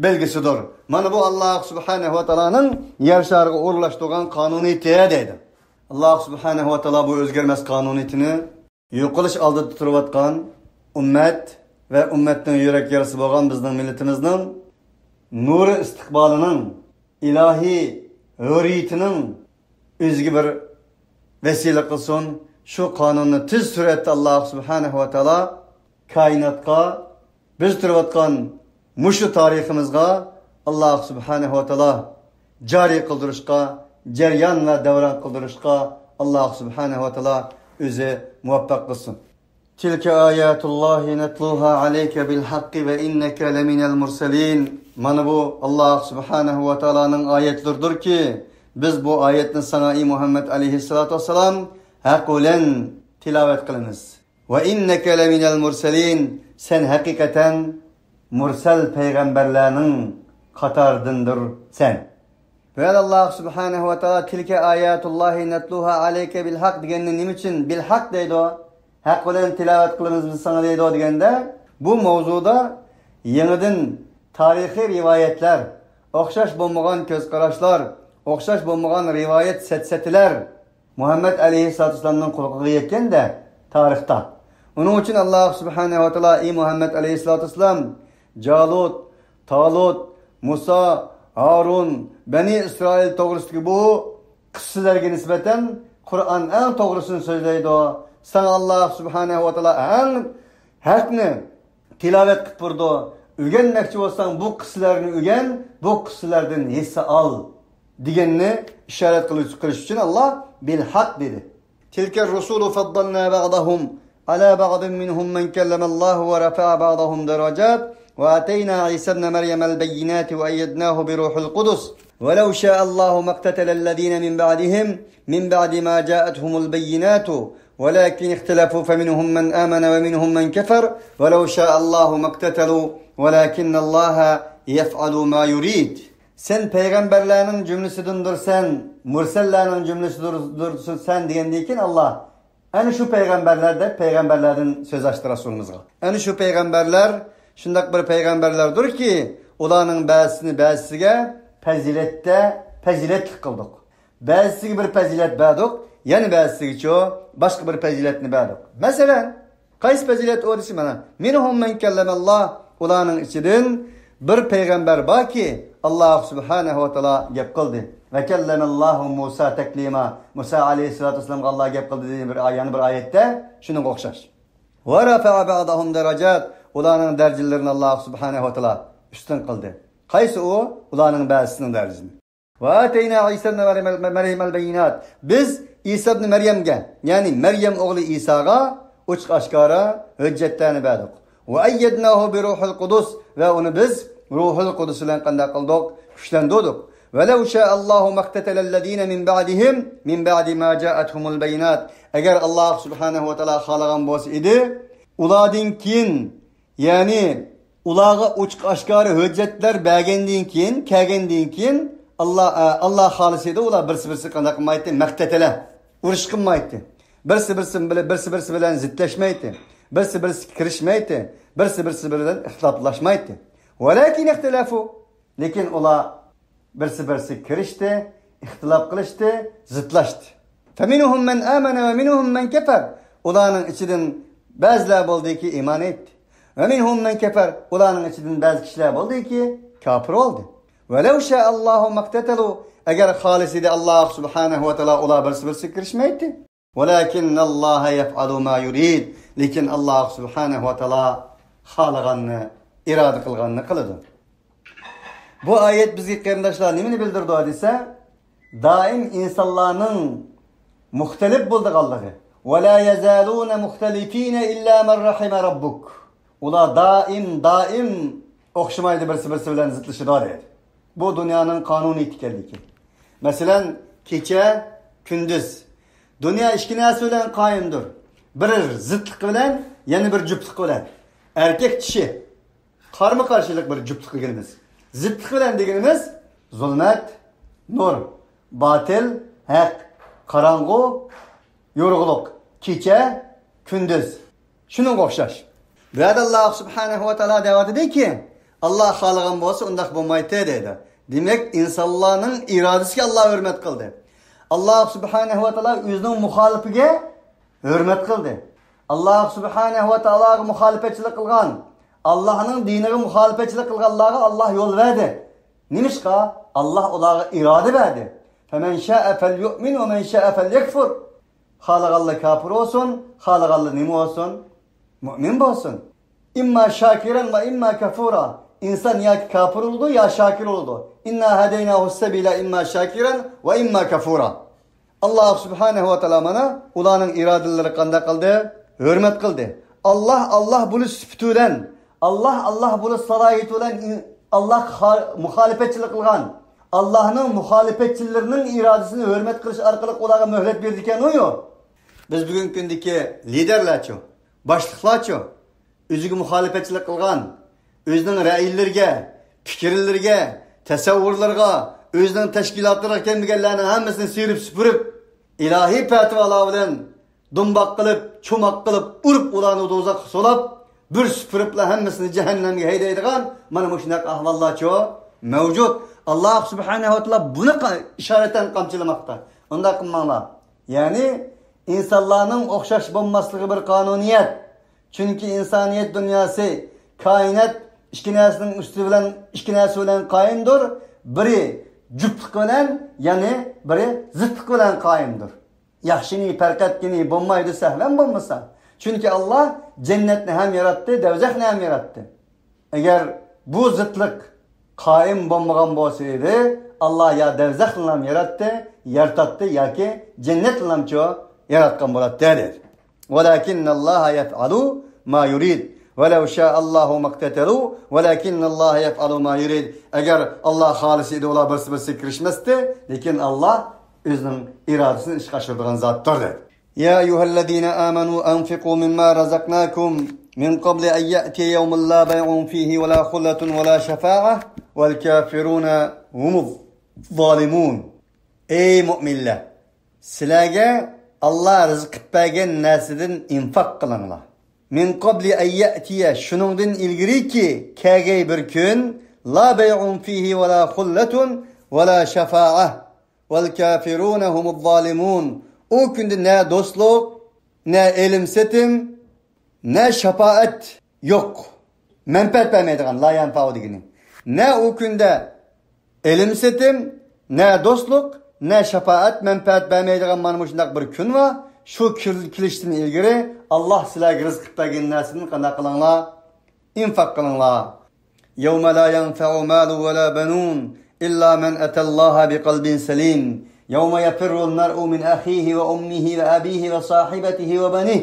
بەلگىسىدۇر. مانا بۇ ئاللاھ سۇبھانەھۇ ۋە تائالانىڭ يەر شارىغا ئورۇنلاشتۇرغان قانۇنىيىتى دەيدۇ. ئاللاھ سۇبھانەھۇ ۋە تائالا بۇ ئۆزگەرمەس قانۇنىيىتىنى يوقىلىش ئالدىدا تۇرۇۋاتقان ئۈممەت ۋە ئۈممەتنىڭ يۈرەك يارىسى بولغان بىزنىڭ مىللىتىمىزنىڭ نۇرى ئىستىقبالىنىڭ، ئىلاھىي ھۆرىيىتىنىڭ ئۆزىگە بىر ۋەسىلە قىلسۇن. شۇ قانۇننى تېز سۈرئەتتە ئاللاھ سۇبھانەھۇ ۋە تائالا كائىناتقا، بىز تۇرۇۋاتقان مۇشۇ تارىخىمىزغا ئاللاھ سۇبھانەھۇ ۋە تائالا جارى قىلدۇرۇشقا، جەريان ۋە دەۋران قىلدۇرۇشقا ئاللاھ سۇبھانەھۇ ۋە تائالا ئۆزى مۇۋەپپەق قىلسۇن. تلك آيات الله نتلوها عليك بالحق وإنك لمن المرسلين. مانا بۇ ئاللاھ سۇبھانەھۇ ۋە تائالانىڭ ئايەتلىرىدۇركى، بىز بۇ ئايەتنى ساڭا، ئەي مۇھەممەد ئەلەيھىسسالاتۇ ۋەسسالام، ھەق بىلەن تىلاۋەت قىلىمىز. وإنك لمن المرسلين، سەن ھەقىقەتەن مۇرسەل پەيغەمبەرلەرنىڭ قاتارىدىندۇرسەن. بۇ يەردە ئاللاھ سۇبھانەھۇ ۋە تائالا، تىلكە ئاياتۇللاھى نەتلۇھا ئەلەيكە بىل ھەق دېگەننى نېمە ئۈچۈن بىل ھەق دەيدۇ؟ ھەق بىلەن تىلاۋەت قىلىمىز بىز ساڭا دەيدۇ دېگەندە، بۇ مەۋزۇدا يېڭىدىن تارىخىي رىۋايەتلەر، ئوخشاش بولمىغان كۆز قاراشلار، ئوخشاش بولمىغان رىۋايەت سەتسەتىلەر مۇھەممەد ئەلەيھىسسالاتۇ ۋەسسالامنىڭ قۇلىقىغا يەتكەندە تارىختا، ئۇنىڭ ئۈچۈن ئاللاھ سۇبھانەھۇ ۋە تائالا، ئى مۇھەممەد ئەلەيھىسسالاتۇ ۋەسسالام، جالۇت، تالۇت، مۇسا، ھارۇن، بەنى ئىسرائىل توغرىسىدىكى بۇ قىسسىلەرگە نىسبەتەن قۇرئان ئەڭ توغرىسىنى سۆزلەيدۇ. ساڭا ئاللاھ سۇبھانەھۇ ۋە تائالا ئەڭ ھەقنى تىلاۋەت قىلىپ بېرىدۇ. ئۆگەنمەكچى بولساڭ، بۇ قىسسىلەرنى ئۆگەن، بۇ قىسسىلەردىن ھېسسە ئال، دېگەننى ئىشارەت قىلىش، قىلىش ئۈچۈن ئاللاھ بىل ھەق دېدى. تلك الرسل فضلنا بعضهم على بعض منهم من كلم الله ورفع بعضهم درجات وآتينا عيسى ابن مريم البينات وأيدناه بروح القدس ولو شاء الله ما اقتتل الذين من بعدهم من بعد ما جاءتهم البينات ولكن اختلفوا فمنهم من آمن ومنهم من كفر ولو شاء الله ما اقتتلوا ولكن الله يفعل ما يريد. سەن پەيغەمبەرلەرنىڭ جۈملىسىدىندۇرسەن، مۇرسەللەرنىڭ جۈملىسىدۇرسەن دېگەندىن كېيىن ئاللاھ، ئەنە شۇ پەيغەمبەرلەر دەپ پەيغەمبەرلەردىن سۆز ئاچتى رەسۇلىمىزغا. ئەنە شۇ پەيغەمبەرلەر شۇنداق بىر پەيغەمبەرلەردۇركى، ئۇلارنىڭ بەزىسىنى بەزىسىگە پەزىلەتتە پەزىلەتلىك قىلدۇق. بەزىسىگە بىر پەزىلەت بەردۇق، يەنە بەزىسىگىچۇ باشقا بىر پەزىلەتنى بەردۇق. مەسىلەن، قايسى پەزىلەت ئۇ دېسە، مانا، مىنھۇم مەن كەللەمەللاھ، ئۇلارنىڭ ئىچىدىن بىر پەيغەمبەر باركى، ئاللاھ سۇبھانەھۇ ۋە تائالا گەپ قىلدى. ۋە كەللەمەللاھۇ مۇسا تەكلىما، مۇسا ئەلەيھىسسالاتۇ ۋەسسالامغا ئاللاھ گەپ قىلدى دېگەن بىر ئاي-، يەنە بىر ئايەتتە شۇنىڭغا ئوخشاش. ۋە رەفەئە بەئزەھۇم دەرەجات، ئۇلارنىڭ دەرىجىلىرىنى ئاللاھ سۇبھانەھۇ ۋە تائالا ئۈستۈن قىلدى. قايسى ئۇ؟ ئۇلارنىڭ بەزىسىنىڭ دەرىجىسىنى. ۋە ئاتەينا ئىسا ئىبنە مەريەمەل، مەريەمەل بەييىنات. بىز ئىسا ئىبنە مەريەمگە، يەنى مەريەم ئوغلى ئىساغا ئوچۇق ئاشكارا ھۆججەتلەرنى بەردۇق. ۋە ئەييەدناھۇ بىروھىل قۇدۇس، ۋە ئۇنى بىز روھۇل قۇدۇس بىلەن قانداق قىلدۇق؟ كۈچلەندۈردۇق. ۋەلەۋ شائاللاھۇ مەقتەتەلەللەزىنە مىن بەئدىھىم مىن بەئدى ما جائەتھۇمۇل بەييىنات. ئەگەر ئاللاھ سۇبھانەھۇ ۋە تائالا خالىغان بولسا ئىدى، ئۇلاردىن كېيىن يەنى ئۇلارغا ئوچۇق ئاشكارا ھۆججەتلەر بەرگەندىن كېيىن، كەلگەندىن كېيىن، ئاللا، ئە، ئاللا خالىسا ئىدى، ئۇلار بىرسى بىرسى قانداق قىلمايتتى؟ مەقتەتەلە، ئۇرۇش قىلمايتتى. بىرسى بىرسى بىلەن، بىرسى بىرسى بىلەن زىتلەشمەيتتى. بىرسى بىرسىگە كىرىشمەيتتى. بىرسى بىرسى بىلەن ئىختىلاپلاشمايتتى. ۋەلاكىن ئىختەلەفۇ. لېكىن ئۇلار بىرسى-بىرسىگە كىرىشتى، ئىختىلاپ قىلىشتى، زىتلاشتى. فمنهم من آمن ومنهم من كفر. ئۇلارنىڭ ئىچىدىن بەزىلەر بولدىكى، ئىمان ئېيتتى. ومنهم من كفر. ئۇلارنىڭ ئىچىدىن بەزى كىشىلەر بولدىكى، كاپىر بولدى. ولو شاء الله ما اقتتلوا. ئەگەر خالىسا ئىدى، ئاللا سۇبھانەھۇ ۋە تائالا ئۇلار بىرسى-بىرسىگە كىرىشمەيتتى. ولكن الله يفعل ما يريد. لېكىن ئاللا سۇبھانەھۇ ۋە تائالا خالىغاننى، ئىرادە قىلغاننى قىلىدۇ. بۇ ئايەت بىزگە قېرىنداشلار نېمىنى بىلدۈرىدۇ دېسە، دائىم ئىنسانلارنىڭ مۇختەلىپ بولىدىغانلىقى. ولا يزالون مختلفين إلا من رحم ربك. ئۇلار دائىم، دائىم ئوخشىمايدۇ، بىرسى-بىرسى بىلەن زىتلىشىدۇ دەيدۇ. بۇ دۇنيانىڭ قانۇنىيىتى ئىكەنلىكى. مەسىلەن، كېچە، كۈندۈز. دۇنيا ئىككى نەرسە بىلەن قايىمدۇر. بىر زىتلىق بىلەن، يەنە بىر جۈپلۈق بىلەن. ئەركەك چىشى. قارمۇ قارشىلىق بىر جۈپلۈق دېگىنىمىز. زىتلىق بىلەن دېگىنىمىز زۇلمەت، نۇر، باتىل، ھەق، قاراڭغۇ، يورۇقلۇق، كېچە، كۈندۈز. شۇنىڭغا ئوخشاش. بۇ يەردە ئاللا سۇبھانەھۇ ۋە تائالا دەۋاتىدۇكى، ئاللا خالىغان بولسا ئۇنداق بولمايتتى دەيدۇ. دېمەك، ئىنسانلارنىڭ ئىرادىسىگە ئاللا ھۆرمەت قىلدى. ئاللا سۇبھانەھۇ ۋە تائالا ئۆزىنىڭ مۇخالىپىگە ھۆرمەت قىلدى. ئاللا سۇبھانەھۇ ۋە تائالاغا مۇخالىپەتچىلىك قىلغان، ئاللانىڭ دىنىغا مۇخالىپەتچىلىك قىلغانلارغا ئاللا يول بەردى. نېمىشقا؟ ئاللا ئۇلارغا ئىرادە بەردى. فمن شاء فليؤمن ومن شاء فليكفر. خالىغانلا كاپىر بولسۇن، خالىغانلا نېمە بولسۇن؟ مۇئمىن بولسۇن. إما شاكرا وإما كفورا. ئىنسان ياكى كاپىر بولىدۇ، يا شاكىر بولىدۇ. إنا هديناه السبيل إما شاكرا وإما كفورا. ئاللا سۇبھانەھۇ ۋە تائالا مانا ئۇلارنىڭ ئىرادىلىرى قانداق قىلدى؟ ھۆرمەت قىلدى. ئاللا، ئاللا بولۇش سۈپىتى بىلەن، ئاللا، ئاللا بولۇش سالاھىيىتى بىلەن ئاللا خا-، مۇخالىپەتچىلىك قىلغان، ئاللانىڭ مۇخالىپەتچىلىرىنىڭ ئىرادىسىنى ھۆرمەت قىلىش ئارقىلىق ئۇلارغا مۆھلەت بېرىدىكەن ئۇيۇ. بىز بۈگۈنكى كۈندىكى لىدەرلەرچۇ؟ باشلىقلارچۇ؟ ئۆزىگە مۇخالىپەتچىلىك قىلغان، ئۆزىنىڭ رەئىيلىرىگە، پىكىرلىرىگە، تەسەۋۋۇرلىرىغا، ئۆزىنىڭ تەشكىلاتلىرىغا كەلمىگەنلەرنىڭ ھەممىسىنى سىيرىپ سۈپۈرۈپ، ئىلاھىي پەتىۋالار بىلەن دۇمباق قىلىپ، چوماق قىلىپ، ئۇرۇپ، ئۇلارنى دوزاخقا سولاپ، بىر سۈپۈرۈپلا ھەممىسىنى جەھەننەمگە ھەيدەيدىغان مانا مۇشۇنداق ئەھۋاللارچۇ مەۋجۇت. ئاللاھ سۇبھانەھۇ ۋە تائالا بۇنى قا-، ئىشارەتەن قامچىلىماقتا. ئۇنداق قىلماڭلار. يەنى ئىنسانلارنىڭ ئوخشاش بولماسلىقى بىر قانۇنىيەت. چۈنكى ئىنسانىيەت دۇنياسى، كائىنات ئىككى نەرسىنىڭ ئۈستى بىلەن، ئىككى نەرسە بىلەن قايىمدۇر. بىرى جۈپلۈق بىلەن، يەنى بىرى زىتلىق بىلەن قايىمدۇر. ياخشىنى، پەرقەتكىنى بولمايدۇ سەھۋەن بولمىسا. چۈنكى ئاللاھ جەننەتنى ھەم ياراتتى، دەۋزەخنى ھەم ياراتتى. ئەگەر بۇ زىتلىق قايىم بولمىغان بولسا ئىدى، ئاللاھ يا دەۋزەخنىلام ياراتتى، يارىتاتتى ياكى جەننەتنىلامچۇ ياراتقان بولاتتى دەيدۇ. ولكن الله يفعل ما يريد. ولو شاء الله ما اقتتلوا ولكن الله يفعل ما يريد. ئەگەر ئاللاھ خالىسا ئىدى، ئۇلار بىرسى بىرسىگە كىرىشمەستى، لېكىن ئاللاھ ئۆزىنىڭ ئىرادىسىنى ئىشقا ئاشۇرىدىغان زاتتۇر دەيدۇ. يا أيها الذين آمنوا أنفقوا مما رزقناكم من قبل أن يأتي يوم لا بيع فيه ولا خلة ولا شفاعة والكافرون هم الظالمون. ئەي مۆمىنلەر، سىلەرگە ئاللاھ رىزىق قىلىپ بەرگەن نەرسىدىن ئىنفاق قىلىڭلار. من قبل أن يأتي، شۇنىڭدىن ئىلگىرىكى كەلگەي بىر كۈن، لا بيع فيه ولا خلة ولا شفاعة والكافرون هم الظالمون. ئۇ كۈندە نە دوستلۇق، نە ئېلىم-سېتىم، نە شاپائەت يوق. مەنپەئەت بەرمەيدىغان، لا يەنفەئۇ دېگىنى. نە ئۇ كۈندە ئېلىم-سېتىم، نە دوستلۇق، نە شاپائەت مەنپەئەت بەرمەيدىغان مانا مۇشۇنداق بىر كۈن بار. شۇ كۈن كېلىشتىن ئىلگىرى ئاللاھ سىلەرگە رىزىق قىلىپ بەرگەن نەرسىدىن قانداق قىلىڭلار؟ ئىنفاق قىلىڭلار. يوم لا ينفع مال ولا بنون إلا من أتى الله بقلب سليم. يوم يفر المرء من أخيه وأمه وأبيه وصاحبته وبنيه.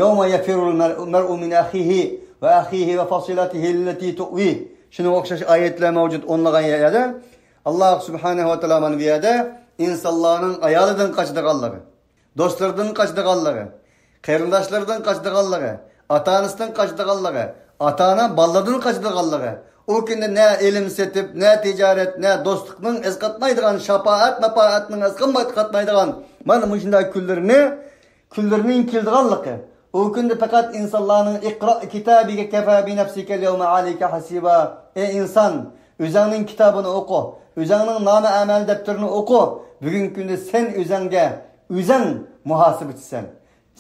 يوم يفر المرء من أخيه وأخيه وفصيلته التي تؤويه. شۇنىڭغا ئوخشاش ئايەتلەر مەۋجۇت ئونلىغان يەردە. ئاللاھ سۇبھانەھۇ ۋە تائالا مانا بۇ يەردە ئىنسانلارنىڭ ئايالىدىن قاچىدىغانلىقى، دوستلىرىدىن قاچىدىغانلىقى، قېرىنداشلىرىدىن قاچىدىغانلىقى، ئاتا-ئانىسىدىن قاچىدىغانلىقى، ئاتا-ئانا بالىلىرىدىن قاچىدىغانلىقى، ئۇ كۈندە نە ئىلىم سېتىپ، نە تىجارەت، نە دوستلۇقنىڭ ئەسقاتمايدىغان، شاپائەت-ماپائەتنىڭ ئەسقاتمايدىغان مانا مۇشۇنداق كۈنلىرىنى، كۈنلىرىنىڭ كېلىدىغانلىقى. ئۇ كۈندە پەقەت ئىنسانلارنىڭ، اقرأ كتابك كفى بنفسك اليوم عليك حسيبا. ئەي ئىنسان، ئۆزەڭنىڭ كىتابىنى ئوقۇ، ئۆزەڭنىڭ نامە ئەمەل دەپتىرىنى ئوقۇ. بۈگۈنكى كۈندە سەن ئۆزەڭگە ئۆزەڭ مۇھاسىبىچىسەن.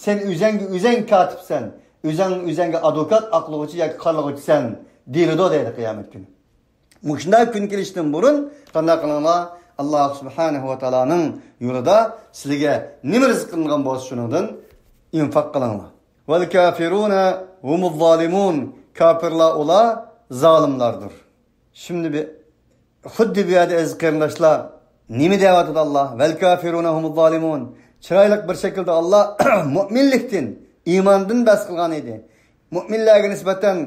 سەن ئۆزەڭگە ئۆزەڭ كاتىپسەن. ئۆزەڭ ئۆزەڭگە ئادۋوكات، ئاقلىغۇچى ياكى قارىلىغۇچىسەن دېيىلىدۇ دەيدۇ قىيامەت كۈنى. مۇشۇنداق كۈن كېلىشتىن بۇرۇن قانداق قىلىڭلار؟ ئاللاھ سۇبھانەھۇ ۋە تائالانىڭ يولىدا سىلىگە نېمە رىزىق قىلىنغان بولسا شۇنىڭدىن ئىنفاق قىلىڭلار. والكافرون هم الظالمون. كاپىرلار ئۇلار زالىملاردۇر. شۇندى بى-، خۇددى بۇ يەردە ئەزىز قېرىنداشلار، نېمە دەۋاتىدۇ ئاللاھ؟ والكافرون هم الظالمون. چىرايلىق بىر شەكىلدە ئاللاھ مۆمىنلىكتىن، ئىماندىن بەھس قىلغان ئىدى. مۆمىنلەرگە نىسبەتەن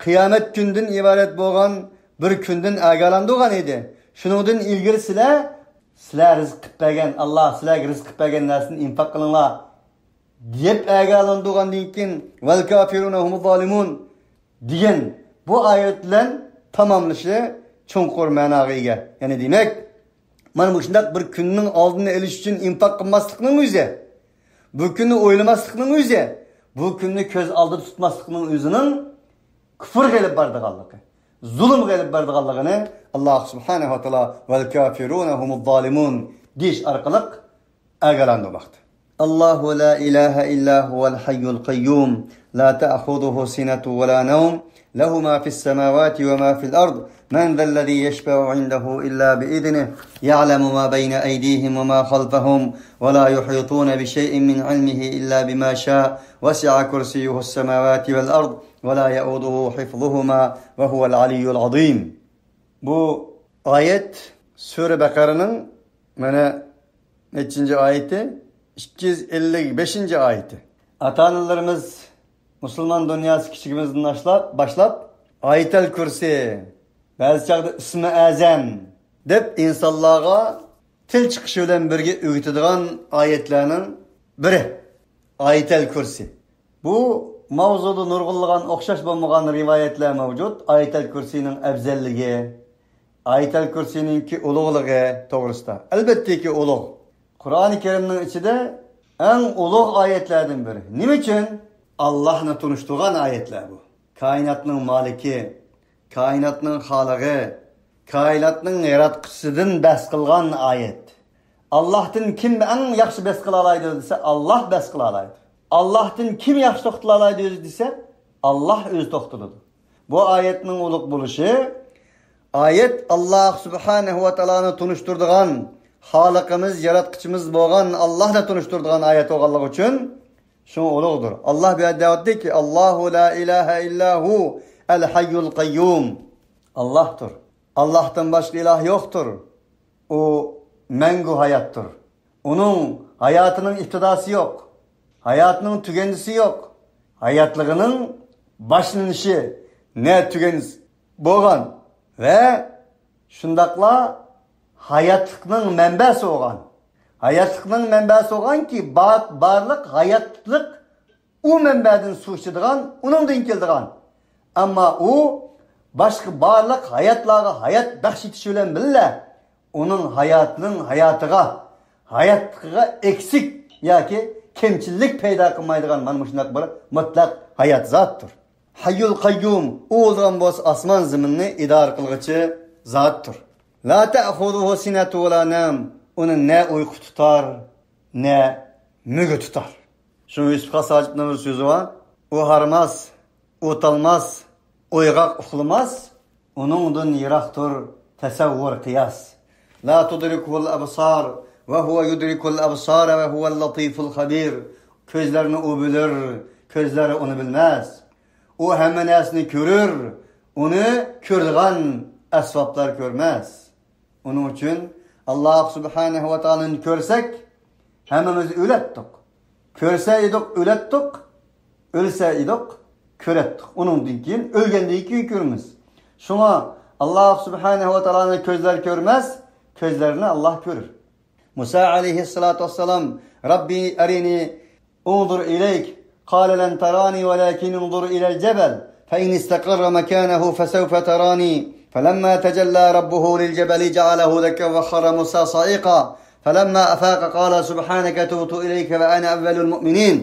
قىيامەت كۈندىن ئىبارەت بولغان بىر كۈندىن ئاگاھلاندۇرغان ئىدى. شۇنىڭدىن ئىلگىرى سىلەر، سىلەر رىزىق قىلىپ بەرگەن، ئاللاھ سىلەرگە رىزىق قىلىپ بەرگەن نەرسىدىن ئىنفاق قىلىڭلار دەپ ئاگاھلاندۇرغاندىن كېيىن، والكافرون هم الظالمون دېگەن بۇ ئايەت بىلەن تاماملىشى چوڭقۇر مەناغا ئىگە. يەنى دېمەك، مانا مۇشۇنداق بىر كۈننىڭ ئالدىنى ئېلىش ئۈچۈن ئىنفاق قىلماسلىقنىڭ ئۆزى، بۇ كۈننى ئويلىماسلىقنىڭ ئۆزى، بۇ كۈننى كۆز ئالدىدا تۇتماسلىقنىڭ ئۆزىنىڭ كۇفرغا ئېلىپ بارىدىغانلىقى، زۇلۇمغا ئېلىپ بارىدىغانلىقىنى ئاللاھ سۇبھانەھۇ ۋە تائالا والكافرون هم الظالمون دېيىش ئارقىلىق ئاگاھلاندۇرماقتا. الله لا إله إلا هو الحي القيوم لا تأخذه سنة ولا نوم له ما في السماوات وما في الأرض من ذا الذي يشفع عنده إلا بإذنه يعلم ما بين أيديهم وما خلفهم ولا يحيطون بشيء من علمه إلا بما شاء وسع كرسيه السماوات والأرض ولا يؤوده حفظهما وهو العلي العظيم. بۇ ئايەت سۈرە بەقەرىنىڭ مانا نەچچىنچى ئايىتى؟ ئىككى يۈز ئەللىك بەشىنچى ئايىتى. ئاتا-ئانىلىرىمىز مۇسۇلمان دۇنياسى كىچىكىمىزدىن باشلاپ، باشلاپ ئايەتەل كۇرسى، بەزى چاغدا ئىسمى ئەزەم دەپ ئىنسانلارغا تىل چىقىشى بىلەن بىرگە ئۆگىتىدىغان ئايەتلەرنىڭ بىرى ئايەتەل كۇرسى. بۇ ماۋزۇدا نۇرغۇنلىغان ئوخشاش بولمىغان رىۋايەتلەر مەۋجۇت. ئايەتەل كۈرسىنىڭ ئەۋزەللىكى، ئايەتەل كۈرسىنىڭكى ئۇلۇغلۇقى توغرىسىدا. ئەلبەتتىكى ئۇلۇغ. قۇرئانى كەرىمنىڭ ئىچىدە ئەڭ ئۇلۇغ ئايەتلەردىن بىرى. نېمە ئۈچۈن؟ ئاللاھنى تونۇشتۇرغان ئايەتلەر بۇ. كائىناتنىڭ مالىكى، كائىناتنىڭ خالىقى، كائىناتنىڭ ياراتقۇچىسىدىن بەھس قىلغان ئايەت. ئاللاھتىن كىم ئەڭ ياخشى بەھس قىلالايدۇ دېسە، ئاللاھ بەھس قىلالايدۇ. ئاللاھتىن كىم ياخشى توختىلالايدۇ دېسە، ئاللاھ ئۆزى توختىلىدۇ. بۇ ئايەتنىڭ ئۇلۇغ بولۇشى، ئايەت ئاللاھ سۇبھانەھۇ ۋە تائالانى تونۇشتۇرىدىغان، خالىقىمىز، ياراتقۇچىمىز بولغان ئاللاھنى تونۇشتۇرىدىغان ئايەت بولغانلىقى ئۈچۈن شۇڭا ئۇلۇغدۇر. ئاللاھ بۇ يەردە دەۋاتىدۇكى، «ئاللاھۇ لا ئىلاھە ئىللا ھۇ ئەل ھەييۇل قەييۇم.» ئاللاھتۇر. ئاللاھتىن باشقا ئىلاھ يوقتۇر. ئۇ مەڭگۈ ھاياتتۇر. ئۇنىڭ ھاياتىنىڭ ئىپتىداسى يوق. ھاياتىنىڭ تۈگەندىسى يوق. ھاياتلىقىنىڭ باشلىنىشى، نە تۈگەندىسى بولغان ۋە شۇنداقلا ھاياتلىقنىڭ مەنبەسى بولغان. ھاياتلىقنىڭ مەنبەسى بولغانكى، بار-، بارلىق ھاياتلىق ئۇ مەنبەدىن سۇ ئىچىدىغان، ئۇنىڭدىن كېلىدىغان. ئەمما ئۇ باشقا بارلىق ھاياتلارغا ھايات بەخش ئېتىش بىلەن بىللە، ئۇنىڭ ھاياتىنىڭ ھاياتىغا، ھاياتلىقىغا ئەكسىك ياكى كەمچىللىك پەيدا قىلمايدىغان مانا مۇشۇنداق بىر مۇتلەق ھايات زاتتۇر. ھەييۇل قەييۇم، ئۇ بولغان بولسا ئاسمان زېمىننى ئىدارە قىلغۇچى زاتتۇر. لا تەخۇزۇھۇ سىنەتۇ ۋە لا نەم، ئۇنى نە ئۇيقۇ تۇتار، نە مۈگە تۇتار. شۇ يۈسۈپ خاس ھاجىپنىڭ بىر سۆزى بار. ئۇ ھارماس، ئۇتالماس، ئويغاق ئۇخلىماس، ئۇنىڭدىن يىراقتۇر تەسەۋۋۇر، قىياس. لا تۇدرىكۇھۇل ئەبسار ۋە ھۇۋە يۇدرىكۇل ئەبسار ۋە ھۇۋەل لەتىفۇل خەبىر. كۆزلەرنى ئۇ بىلۇر، كۆزلەر ئۇنى بىلمەس. ئۇ ھەممە نەرسىنى كۆرۈر، ئۇنى كۆرىدىغان ئەسۋابلار كۆرمەس. ئۇنىڭ ئۈچۈن ئاللاھ سۇبھانەھۇ ۋە تائالانى كۆرسەك، ھەممىمىز ئۆلەتتۇق. كۆرسە ئىدۇق، ئۆلەتتۇق. ئۆلسە ئىدۇق، كۆرەتتۇق. ئۇنىڭدىن كېيىن، ئۆلگەندىن كېيىن كۆرىمىز. شۇڭا ئاللاھ سۇبھانەھۇ ۋە تائالانى كۆزلەر كۆرمەس، كۆزلەرنى ئاللاھ كۆرۈر. مۇسا ئەلەيھىسسالاتۇ ۋەسسالام، رەببى ئەرىنى ئۇنزۇر ئىلەيك، قالە لەن تەرانى ۋەلەكىن ئۇنزۇر ئىلەل جەبەل، فەئىن ئىستەقەررە مەكانەھۇ فەسەۋفە تەرانى. فەلەمما تەجەللا رەببۇھۇ لىل جەبەلى جەئەلەھۇ دەككەن ۋە خەررە مۇسا سائىقا. فەلەمما ئەفاقە قالە سۇبھانەكە تۇبتۇ ئىلەيكە ۋە ئەنە ئەۋۋەلۇل مۇئمىنىن.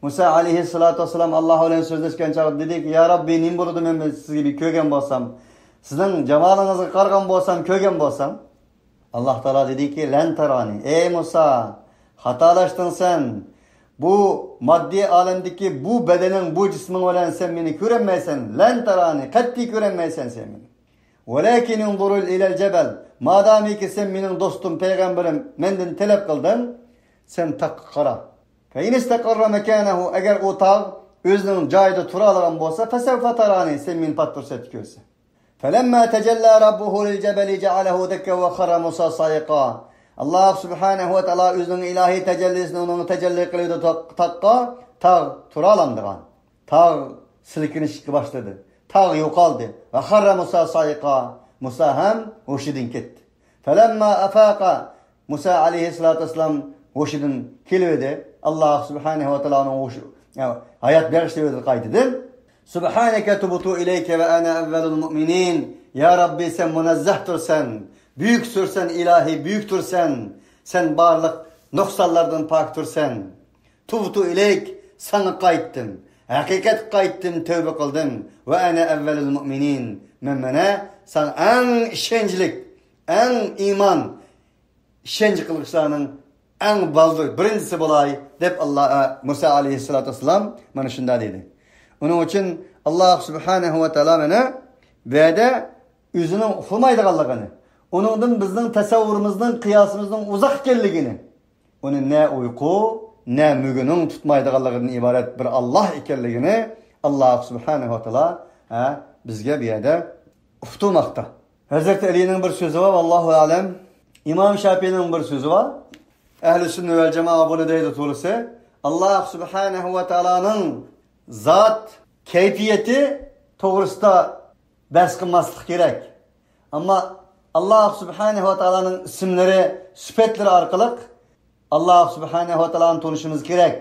مۇسا ئەلەيھىسسالاتۇ ۋەسسالام ئاللاھ بىلەن سۆزلەشكەن چاغدا دېدىكى، يا رەببى، نېمە بولىدۇ، مەن سىزگە بىر كۆرگەن بولسام، سىزنىڭ جامالىڭىزغا قارىغان بولسام، كۆرگەن بولسام. ئاللاھ تائالا دېدىكى، لەن تەرانى، ئەي مۇسا، خاتالاشتىڭ سەن. بۇ ماددىي ئالەمدىكى بۇ بەدىنىڭ، بۇ جىسمىڭ بىلەن سەن مېنى كۆرەلمەيسەن. لەن تەرانى، قەتئىي كۆرەلمەيسەن سەن مېنى. ۋەلەكىن ئۇنزۇر ئىلەل جەبەل، مادامىكى سەن مېنىڭ دوستۇم، پەيغەمبىرىم، مەندىن تەلەپ قىلدىڭ، سەن تاغقا قارا. فەئىن ئىستەقەررە مەكانەھۇ، ئەگەر ئۇ تاغ ئۆزىنىڭ جايىدا تۇرالىغان بولسا، فەسەۋفە تەرانى، سەن مېنى پات پۇرسەتتە كۆرىسەن. فەلەمما تەجەللا رەببۇھۇ لىل جەبەلى جەئەلەھۇ دەككەن ۋە خەررە مۇسا سائىقا. ئاللاھ سۇبھانەھۇ ۋە تائالا ئۆزىنىڭ ئىلاھىي تەجەللىسىنى ئۇنىڭغا تەجەللى قىلىۋىدى تا-، تاغقا، تاغ تۇرالامدىغان. تاغ سىلكىنىشكە باشلىدى. تاغ يوقالدى. ۋە خەررە مۇسا سائىقا. مۇسا ھەم ھوشىدىن كەتتى. فەلەمما ئەفاقە، مۇسا ئەلەيھىسسالاتۇ ۋەسسالام ھوشىدىن كېلىۋىدى. ئاللاھ سۇبھانەھۇ ۋە تائالا ئۇنىڭ ھوشى، ھايات بېغىشلىۋىدى قايتىدىن. سۇبھانەكە تۇبتۇ ئىلەيكە ۋە ئەنە ئەۋۋەلۇل مۇئمىنىن. يا رەببى، سەن مۇنەززەھتۇرسەن، بۈيۈكسۈرسەن، ئىلاھى، بۈيۈكتۈرسەن. سەن بارلىق نۇقسانلاردىن پاكتۇرسەن. تۇبتۇ ئىلەيك، ساڭا قايتتىم. ھەقىقەتكە قايتتىم، تەۋبە قىلدىم. ۋە ئەنە ئەۋۋەلۇل مۇئمىنىن. مەن مانا ساڭا ئەڭ ئىشەنچلىك، ئەڭ ئىمان، ئىشەنچ قىلغۇچىلارنىڭ ئەڭ بالدۇر بىرىنچىسى بولاي، دەپ ئاللا، ئە، مۇسا ئەلەيھىسسالاتۇ ۋەسسالام مانا شۇنداق دېدى. ئۇنىڭ ئۈچۈن ئاللاھ سۇبھانەھۇ ۋە تائالا مانا بۇ يەردە ئۆزىنىڭ ئۇخلىمايدىغانلىقىنى، ئۇنىڭدىن بىزنىڭ تەسەۋۋۇرىمىزنىڭ، قىياسىمىزنىڭ ئۇزاق ئىكەنلىكىنى، ئۇنى نە ئۇيقۇ، نە مۈگىنىڭ تۇتمايدىغانلىقىدىن ئىبارەت بىر ئاللاھ ئىكەنلىكىنى ئاللاھ سۇبھانەھۇ ۋە تائالا، ھە، بىزگە بۇ يەردە ئۇقتۇرماقتا. ھەزرىتى ئەلىنىڭ بىر سۆزى بار، ۋاللاھۇ ئەلەم. ئىمام شاپىئىنىڭ بىر سۆزى بار. ئەھلى سۈننە ۋەل جامائە بۇنى دەيدۇ تولىسى. ئاللاھ سۇبھانەھۇ ۋە تائالانىڭ زات كەيپىيىتى توغرىسىدا بەھس قىلماسلىق كېرەك. ئەمما ئاللاھ سۇبھانەھۇ ۋە تائالانىڭ ئىسىملىرى، سۈپەتلىرى ئارقىلىق ئاللاھ سۇبھانەھۇ ۋە تائالانى تونۇشىمىز كېرەك.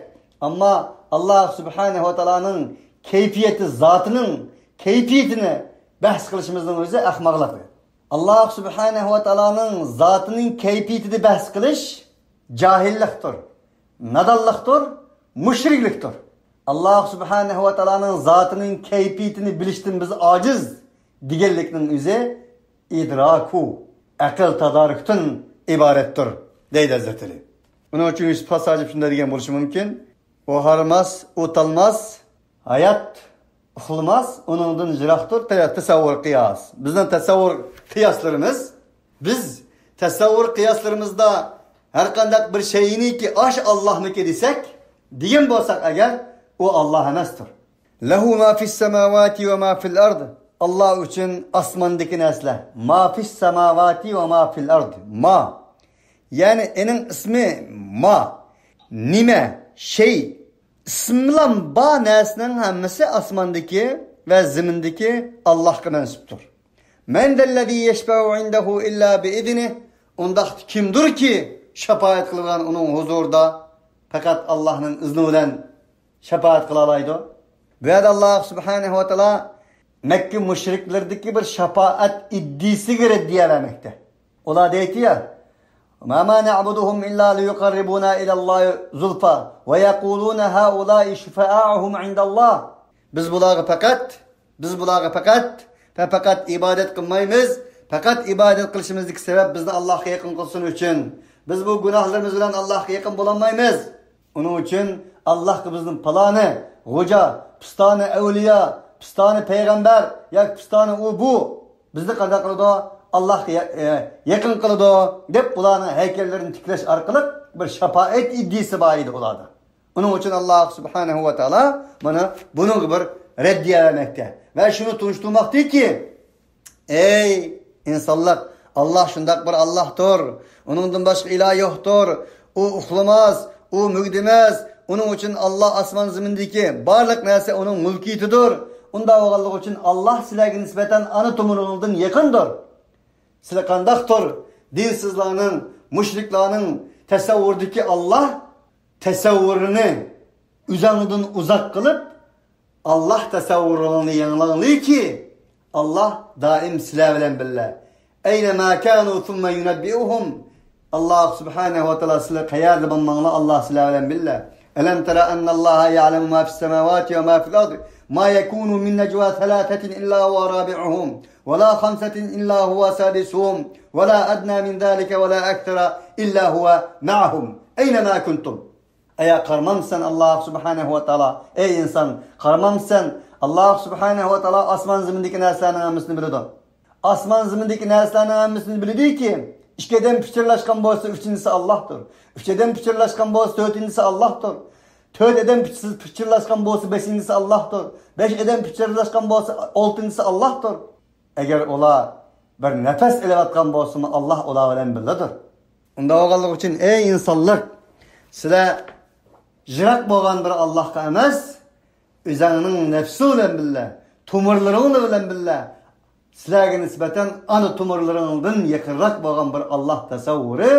ئەمما ئاللاھ سۇبھانەھۇ ۋە تائالانىڭ كەيپىيىتى، زاتىنىڭ كەيپىيىتىنى بەھس قىلىشىمىزنىڭ ئۆزى ئەخمەقلىق. ئاللاھ سۇبھانەھۇ ۋە تائالانىڭ زاتىنىڭ كەيپىيىتىدە بەھس قىلىش جاھىللىقتۇر، نادانلىقتۇر، مۇشرىكلىكتۇر. ئاللاھ سۇبھانەھۇ ۋە تائالانىڭ زاتىنىڭ كەيپىيىتىنى بىلىشتىن بىز ئاجىز دېگەنلىكنىڭ ئۆزى ئىدراكۇ، ئەقىل تادارۇكتىن ئىبارەتتۇر، دەيدۇ ھەزرىتى ئەلى. ئۇنىڭ ئۈچۈن يۈسۈپ خاس ھاجىپ شۇنداق دېگەن بولۇشى مۇمكىن: ئۇ ھارماس، ئۇ تالماس، ھايات ئۇخلىماس، ئۇنىڭدىن يىراقتۇر تە-، تەسەۋۋۇر قىياس. بىزنىڭ تەسەۋۋۇر قىياسلىرىمىز، بىز تەسەۋۋۇر قىياسلىرىمىزدا ھەرقانداق بىر شەيئىنىكى ئاش ئاللاھنىڭكى دېسەك، دېگەن بولساق ئەگەر، ئۇ ئاللاھ ئەمەستۇر. لەھۇ ما فىس سەماۋاتى ۋە ما فىل ئەرد. ئاللاھ ئۈچۈن ئاسماندىكى نەرسىلەر. ما فىس سەماۋاتى ۋە ما فىل ئەرد. ما. يەنى ئېنىڭ ئىسمى ما. نېمە؟ شەي. ئىسمىلام بار نەرسىنىڭ ھەممىسى ئاسماندىكى ۋە زېمىندىكى ئاللاھقا مەنسۇپتۇر. مەن زەللەزى يەشفەئۇ ئىندەھۇ ئىللا بىئىزنىھ. ئۇنداقتا كىمدۇركى شاپائەت قىلىدىغان ئۇنىڭ ھۇزۇرىدا پەقەت ئاللاھنىڭ ئىزنى بىلەن شاپائەت قىلالايدۇ؟ بۇ يەردە ئاللاھ سۇبھانەھۇ ۋە تائالا مەككە مۇشرىكلىرىدىكى بىر شاپائەت ئىدىيىسىگە رەددىيە بەرمەكتە. ئۇلار دەيتتى يا، ما، ما نەئبۇدۇھۇم ئىللا لىيۇقەررىبۇنا ئىلەللاھى زۇلفا ۋە يەقۇلۇنە ھائۇلائی شۇفەئاؤھۇم ئىندەللاھ. بىز بۇلارغا پەقەت، بىز بۇلارغا پەقەت، پە-، پەقەت ئىبادەت قىلمايمىز، پەقەت ئىبادەت قىلىشىمىزدىكى سەۋەب بىزنى ئاللاھقا يېقىن قىلسۇن ئۈچۈن. بىز بۇ گۇناھلىرىمىز بىلەن ئاللاھقا يېقىن بولالمايمىز. ئۇنىڭ ئۈچۈن ئاللاھقا بىزنى پالانى غوجا، پىستانى ئەۋلىيا، پىستانى پەيغەمبەر ياكى پىستانى ئۇ بۇ بىزنى قانداق قىلىدۇ؟ ئاللاھقا يا-، ئە، يېقىن قىلىدۇ، دەپ ئۇلارنىڭ ھەيكەللىرىنى تىكلەش ئارقىلىق بىر شاپائەت ئىدىيىسى بار ئىدى ئۇلاردا. ئۇنىڭ ئۈچۈن ئاللاھ سۇبھانەھۇ ۋە تائالا مانا بۇنىڭغا بىر رەددىيە بەرمەكتە ۋە شۇنى تونۇشتۇرماقتىكى، ئەي ئىنسانلىق، ئاللاھ شۇنداق بىر ئاللاھتۇر، ئۇنىڭدىن باشقا ئىلاھ يوقتۇر. ئۇ ئۇخلىماس، ئۇ مۈگدىمەس. ئۇنىڭ ئۈچۈن ئاللاھ ئاسمان زېمىندىكى بارلىق نەرسە ئۇنىڭ مۈلكىيىتىدۇر. ئۇنداق بولغانلىقى ئۈچۈن ئاللاھ سىلەرگە نىسبەتەن ئانا تومۇرۇڭدىن يېقىندۇر. سىلەر قانداقتۇر دىنسىزلارنىڭ، مۇشرىكلارنىڭ تەسەۋۋۇرىدىكى ئاللاھ تەسەۋۋۇرىنى ئۆزەڭدىن ئۇزاق قىلىپ، ئاللاھ تەسەۋۋۇرىڭنى يېڭىلاڭلىكى، ئاللاھ دائىم سىلەر بىلەن بىللە. ئەينەما كانۇ سۇممە يۇنەببىئۇھۇم. ئاللاھ سۇبھانەھۇ ۋە تائالا سىلەر قەيەردە بولماڭلار، ئاللاھ سىلەر بىلەن بىللە. ئەلەم تەرە ئەننەللاھە يەئلەمۇ ما فىس سەماۋاتى ۋە ما فىل ئەرد. ما يەكۇنۇ مىن نەجۋا سەلاسەتىن ئىللا ھۇۋە رابىئۇھۇم. ولا خمسة إلا هو سادسهم ولا أدنى من ذلك ولا أكثر إلا هو معهم أينما كنتم. ئايا قارىمامسەن ئاللاھ سۇبھانەھۇ ۋە تائالا؟ ئەي ئىنسان، قارىمامسەن؟ ئاللاھ سۇبھانەھۇ ۋە تائالا ئاسمان زېمىندىكى نەرسىلەرنىڭ ھەممىسىنى بىلىدۇ. ئاسمان زېمىندىكى نەرسىلەرنىڭ ھەممىسىنى بىلىدۇكى، ئىككى ئادەم پىچىرلاشقان بولسا، ئۈچىنچىسى ئاللاھتۇر. ئۈچ ئادەم پىچىرلاشقان بولسا، تۆتىنچىسى ئاللاھتۇر. تۆت ئادەم پىچىر-، پىچىرلاشقان بولسا، بەشىنچىسى ئاللاھتۇر. بەش ئادەم پىچىرلاشقان بولسا، ئالتىنچىسى ئاللاھتۇر. ئەگەر ئۇلار بىر نەپەس ئېلىۋاتقان بولسىمۇ، ئاللاھ ئۇلار بىلەن بىللىدۇر. ئۇنداق بولغانلىقى ئۈچۈن، ئەي ئىنسانلار، سىلەر يىراق بولغان بىر ئاللاھقا ئەمەس، ئۆزەڭنىڭ نەپسۇ بىلەن بىللە، تومۇرلىرىڭ بىلەن بىللە، سىلەرگە نىسبەتەن ئانا تومۇرلىرىڭدىن يېقىنراق بولغان بىر ئاللاھ تەسەۋۋۇرى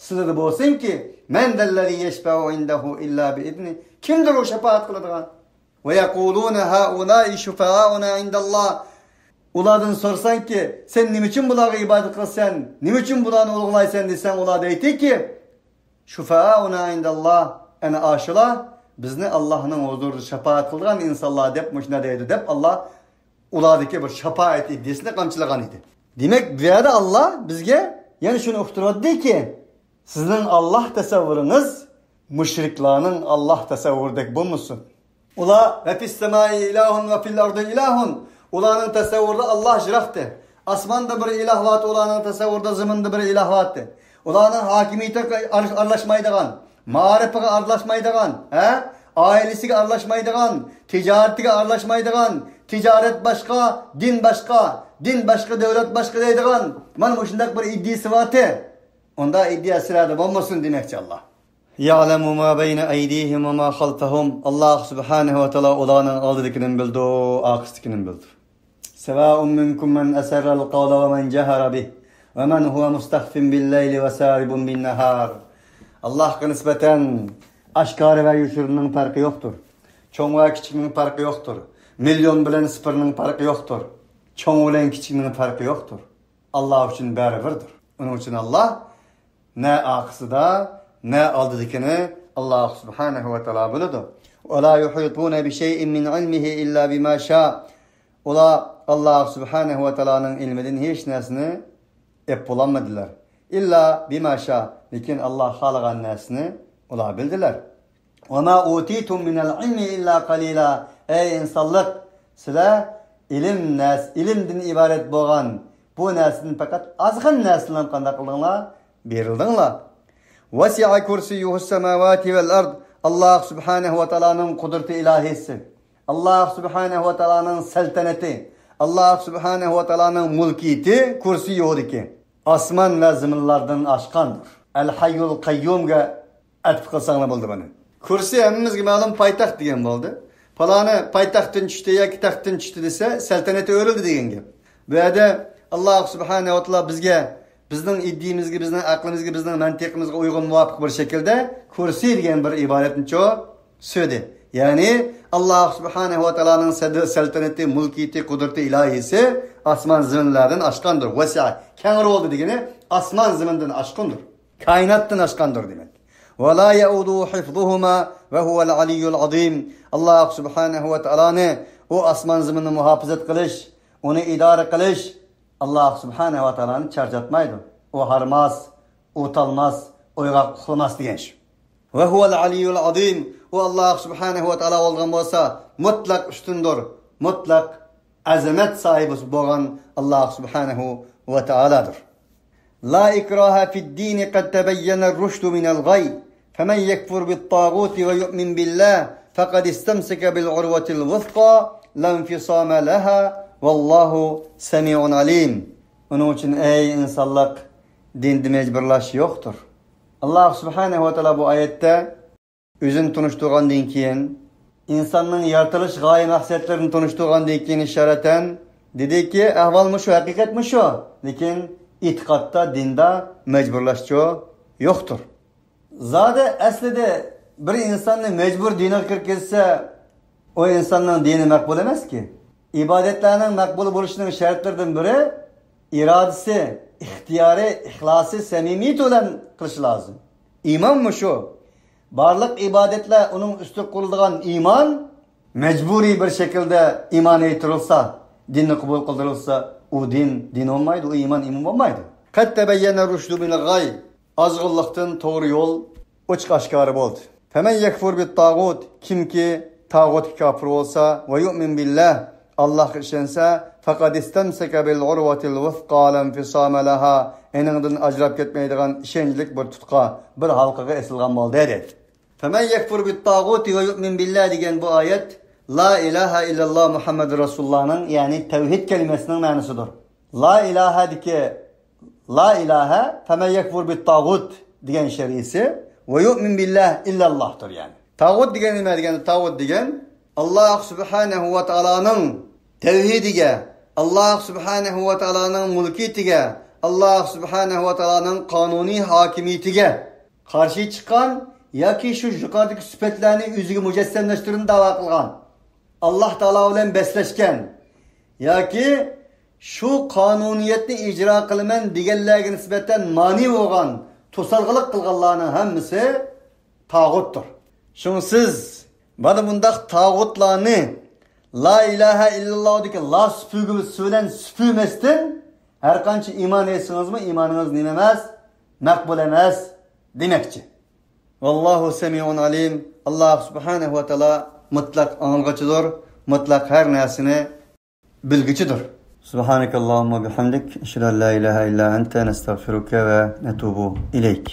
سىلىدە بولسۇنكى، مەن زەللەزى يەشفەئۇ ئىندەھۇ ئىللا بىئىزنىھ. كىمدۇر ئۇ شاپائەت قىلىدىغان؟ ۋە يەقۇلۇنە ھائۇلائی شۇفەئاؤنا ئىندەللاھ. ئۇلاردىن سورىساڭكى، سەن نېمە ئۈچۈن بۇلارغا ئىبادەت قىلىسەن؟ نېمە ئۈچۈن بۇلارنى ئۇلۇغلايسەن دېسەڭ، ئۇلار دەيتتىكى، شۇفەئاؤنا ئىندەللاھ، ئەنە ئاشۇلار بىزنى ئاللاھنىڭ ھۇزۇرىدا شاپائەت قىلىدىغان ئىنسانلار دەپ مۇشۇنداق دەيدۇ دەپ، ئاللاھ ئۇلاردىكى بىر شاپائەت ئىدىيىسىنى قامچىلىغان ئىدى. دېمەك، بۇ يەردە ئاللاھ بىزگە يەنە شۇنى ئۇقتۇرۇۋاتىدىكى، سىزنىڭ ئاللاھ تەسەۋۋۇرىڭىز مۇشرىكلارنىڭ ئاللاھ تەسەۋۋۇرىدەك بولمىسۇن. ئۇلار ۋە فىس سەمائى ئىلاھۇن ۋە فىل ئەردى ئىلاھۇن. ئۇلارنىڭ تەسەۋۋۇرىدا ئاللاھ يىراقتى. ئاسماندا بىر ئىلاھ بارتى، ئۇلارنىڭ تەسەۋۋۇرىدا زېمىندا بىر ئىلاھ بارتى. ئۇلارنىڭ ھاكىمىيىتىگە ئار-، ئارىلاشمايدىغان، مائارىپىغا ئارىلاشمايدىغان، ھە؟ ئائىلىسىگە ئارىلاشمايدىغان، تىجارىتىگە ئارىلاشمايدىغان، تىجارەت باشقا، دىن باشقا، دىن باشقا، دۆلەت باشقا دەيدىغان، مانا مۇشۇنداق بىر ئىدىيىسى بارتى. ئۇنداق ئىدىيە سىلەردە بولمىسۇن دېمەكچى ئاللاھ. يەئلەمۇ ما بەينە ئەيدىھىم ۋە ما خەلفەھۇم. ئاللاھ سۇبھانەھۇ ۋە تائالا ئۇلارنىڭ ئالدىدىكىنىمۇ بىلىدۇ، ئارقىسىدىكىنىمۇ بىلىدۇ. سەۋائۇن مىنكۇم مەن ئەسەررەل قەۋلە ۋە مەن جەھەرە بىھ ۋە مەن ھۇۋە مۇستەخفىن بىللەيلى ۋە سارىبۇن بىننەھار. ئاللاھقا نىسبەتەن ئاشكارا ۋە يوشۇرۇننىڭ پەرقى يوقتۇر. چوڭ ۋە كىچىكنىڭ پەرقى يوقتۇر. مىليون بىلەن سىفىرنىڭ پەرقى يوقتۇر. چوڭ بىلەن كىچىكنىڭ پەرقى يوقتۇر. ئاللا ئۈچۈن بەرىبىردۇر. ئۇنىڭ ئۈچۈن ئاللا نە ئارقىسىدا، نە ئالدىدىكىنى ئاللا سۇبھانەھۇ ۋە تائالا بىلىدۇ. ولا يحيطون بشيء من علمه إلا بما شاء. ئۇلار ئاللا سۇبھانەھۇ ۋە تائالانىڭ ئىلمىدىن ھېچ نەرسىنى ئېپ بولالمىدىلەر. إلا بما شاء، لېكىن ئاللا خالىغان نەرسىنى ئۇلار بىلدىلەر. وما أوتيتم من العلم إلا قليلا. ئەي ئىنسانلىق، سىلەر ئىلىم نەرس-، ئىلىمدىن ئىبارەت بولغان بۇ نەرسىدىن پەقەت ئازغىنە نەرسىنى قانداق قىلدىڭلار؟ بېرىلدىڭلار. وسع كرسيه السماوات والأرض. ئاللا سۇبھانەھۇ ۋە تائالانىڭ قۇدرىتى ئىلاھىسى، ئاللا سۇبھانەھۇ ۋە تائالانىڭ سەلتەنىتى، ئاللا سۇبھانەھۇ ۋە تائالانىڭ مۇلكىيىتى كۇرسىيۇدىكى ئاسمان ۋە زېمىنلاردىن ئاشقاندۇر. ئەل ھەييۇل قەييۇمغا ئەتىپ قىلساڭلار بولدى بۇنى. كۇرسى ھەممىمىزگە مەلۇم پايتەخت دېگەن بولدى. پالانى پايتەختتىن چۈشتى ياكى تەختتىن چۈشتى دېسە، سەلتەنىتى ئۆرۈلدى دېگەن گەپ. بۇ يەردە ئاللا سۇبھانەھۇ ۋە تائالا بىزگە، بىزنىڭ ئىدىيىمىزگە، بىزنىڭ ئەقلىمىزگە، بىزنىڭ مەنتىقىمىزغا ئۇيغۇن، مۇۋاپىق بىر شەكىلدە كۇرسى دېگەن بىر ئىبارەتنىچۇ سۆدى. يەنى ئاللا سۇبھانەھۇ ۋە تائالانىڭ سەد-، سەلتەنىتى، مۇلكىيىتى، قۇدرىتى ئىلاھىسى ئاسمان زېمىنلاردىن ئاشقاندۇر. ۋەسىئە، كەڭرى بولدى دېگىنى ئاسمان زېمىندىن ئاشقاندۇر. كائىناتتىن ئاشقاندۇر دېمەك. ولا يؤوده حفظهما وهو العلي العظيم. ئاللا سۇبھانەھۇ ۋە تائالانى، ئۇ ئاسمان زېمىننى مۇھاپىزەت قىلىش، ئۇنى ئىدارە قىلىش ئاللا سۇبھانەھۇ ۋە تائالانى چارچاتمايدۇ. ئۇ ھارماس، ئۇتالماس، ئويغاق ئۇخلىماس دېگەن شۇ. وهو العلي العظيم. ئۇ ئاللا سۇبھانەھۇ ۋە تائالا بولغان بولسا، مۇتلەق ئۈستۈندۇر، مۇتلەق ئەزىمەت ساھىبى بولغان ئاللا سۇبھانەھۇ ۋە تائالادۇر. لا إكراه في الدين قد تبين الرشد من الغي، فمن يكفر بالطاغوت ويؤمن بالله فقد استمسك بالعروة الوثقى لا انفصام لها، والله سميع عليم. ئۇنىڭ ئۈچۈن، ئەي ئىنسانلىق، دىندا مەجبۇرلاش يوقتۇر. ئاللا سۇبھانەھۇ ۋە تائالا بۇ ئايەتتە ئۆزىنى تونۇشتۇرغاندىن كېيىن، ئىنساننىڭ يارىتىلىش غايە مەقسەتلىرىنى تونۇشتۇرغاندىن كېيىن ئىشارەتەن دېدىكى، ئەھۋال مۇشۇ، ھەقىقەت مۇشۇ. لېكىن ئېتىقادتا، دىندا مەجبۇرلاشچۇ يوقتۇر. زادى ئەسلىدە بىر ئىنساننى مەجبۇر دىنىغا كىرگۈزسە، ئۇ ئىنساننىڭ دىنى مەقبۇل ئەمەسكى. ئىبادەتلەرنىڭ مەقبۇل بولۇشىنىڭ شەرتلىرىدىن بىرى ئىرادىسى، ئىختىيارى، ئىخلاسى، سەمىمىيىتى بىلەن قىلىشى لازىم. ئىمان مۇشۇ. بارلىق ئىبادەتلەر، ئۇنىڭ ئۈستىگە قويۇلىدىغان ئىمان، مەجبۇرىي بىر شەكىلدە ئىمان ئېيتىلسا، دىننى قوبۇل قىلدۇرۇلسا، ئۇ دىن دىن بولمايدۇ، ئۇ ئىمان ئىمان بولمايدۇ. قەد تەبەييەنە رۇشدۇ مىنەل غەي. ئازغۇنلۇقتىن توغرا يول ئوچۇق ئاشكارا بولدى. فەمەن يەكفۇر بىت تاغۇت، كىمكى تاغۇتقا كاپىر بولسا، ۋە يۇئمىن بىللاھ، ئاللاھقا ئىشەنسە، فەقەد ئىستەمسەكە بىل ئۇرۋەتىل ۋۇسقا لەنفىسامە لەھا، ئېنىڭدىن ئاجراپ كەتمەيدىغان ئىشەنچلىك بىر تۇتقا، بىر ھالقىغا ئېسىلغان بولدى، دېدى. فەمەن يەكفۇر بىت تاغۇتى ۋە يۇئمىن بىللاھ دېگەن بۇ ئايەت لا ئىلاھە ئىللاللاھ مۇھەممەدۇر رەسۇلۇللاھنىڭ، يەنى تەۋھىد كەلىمەسىنىڭ مەنىسىدۇر. لا ئىلاھەدىكى لا ئىلاھە، فەمەن يەكفۇر بىت تاغۇت دېگەن شەرھىسى، ۋە يۇئمىن بىللاھ ئىللاللاھتۇر، يەنى. تاغۇت دېگەن نېمە دېگەندە، تاغۇت دېگەن ئاللاھ سۇبھانەھۇ ۋە تائالانىڭ تەۋھىدىگە، ئاللاھ سۇبھانەھۇ ۋە تائالانىڭ مۇلكىيىتىگە، ئاللاھ سۇبھانەھۇ ۋە تائالانىڭ قانۇنىي ھاكىمىيىتىگە قارشى چىققان ياكى شۇ يۇقىرىدىكى سۈپەتلەرنى ئۆزىگە مۇجەسسەملەشتۈرۈپ دەۋا قىلغان، ئاللاھ تائالا بىلەن بەسلەشكەن ياكى شۇ قانۇنىيەتنى ئىجرا قىلىمەن دېگەنلەرگە نىسبەتەن مانى بولغان، توسالغۇلۇق قىلغانلارنىڭ ھەممىسى تاغۇتتۇر. شۇڭا سىز مانا بۇنداق تاغۇتلارنى لا ئىلاھە ئىللاللاھدىكى لا سۈپۈگە سۈ بىلەن سۈپۈمەستىن، ھەر قانچە ئىمان ئېيتسىڭىزمۇ، ئىمانىڭىز نېمە ئەمەس؟ مەقبۇل ئەمەس دېمەكچى. ۋاللاھۇ سەمىئۇن ئەلىم. ئاللاھ سۇبھانەھۇ ۋە تائالا مۇتلەق ئاڭلىغۇچىدۇر، مۇتلەق ھەر نەرسىنى بىلگۈچىدۇر. سۇبھانەكەللاھۇممە بىھەمدىك، ئەشھەدۇ ئەن لا ئىلاھە ئىللا ئەنتە، نەستەغفىرۇكە ۋە نەتۇبۇ ئىلەيك.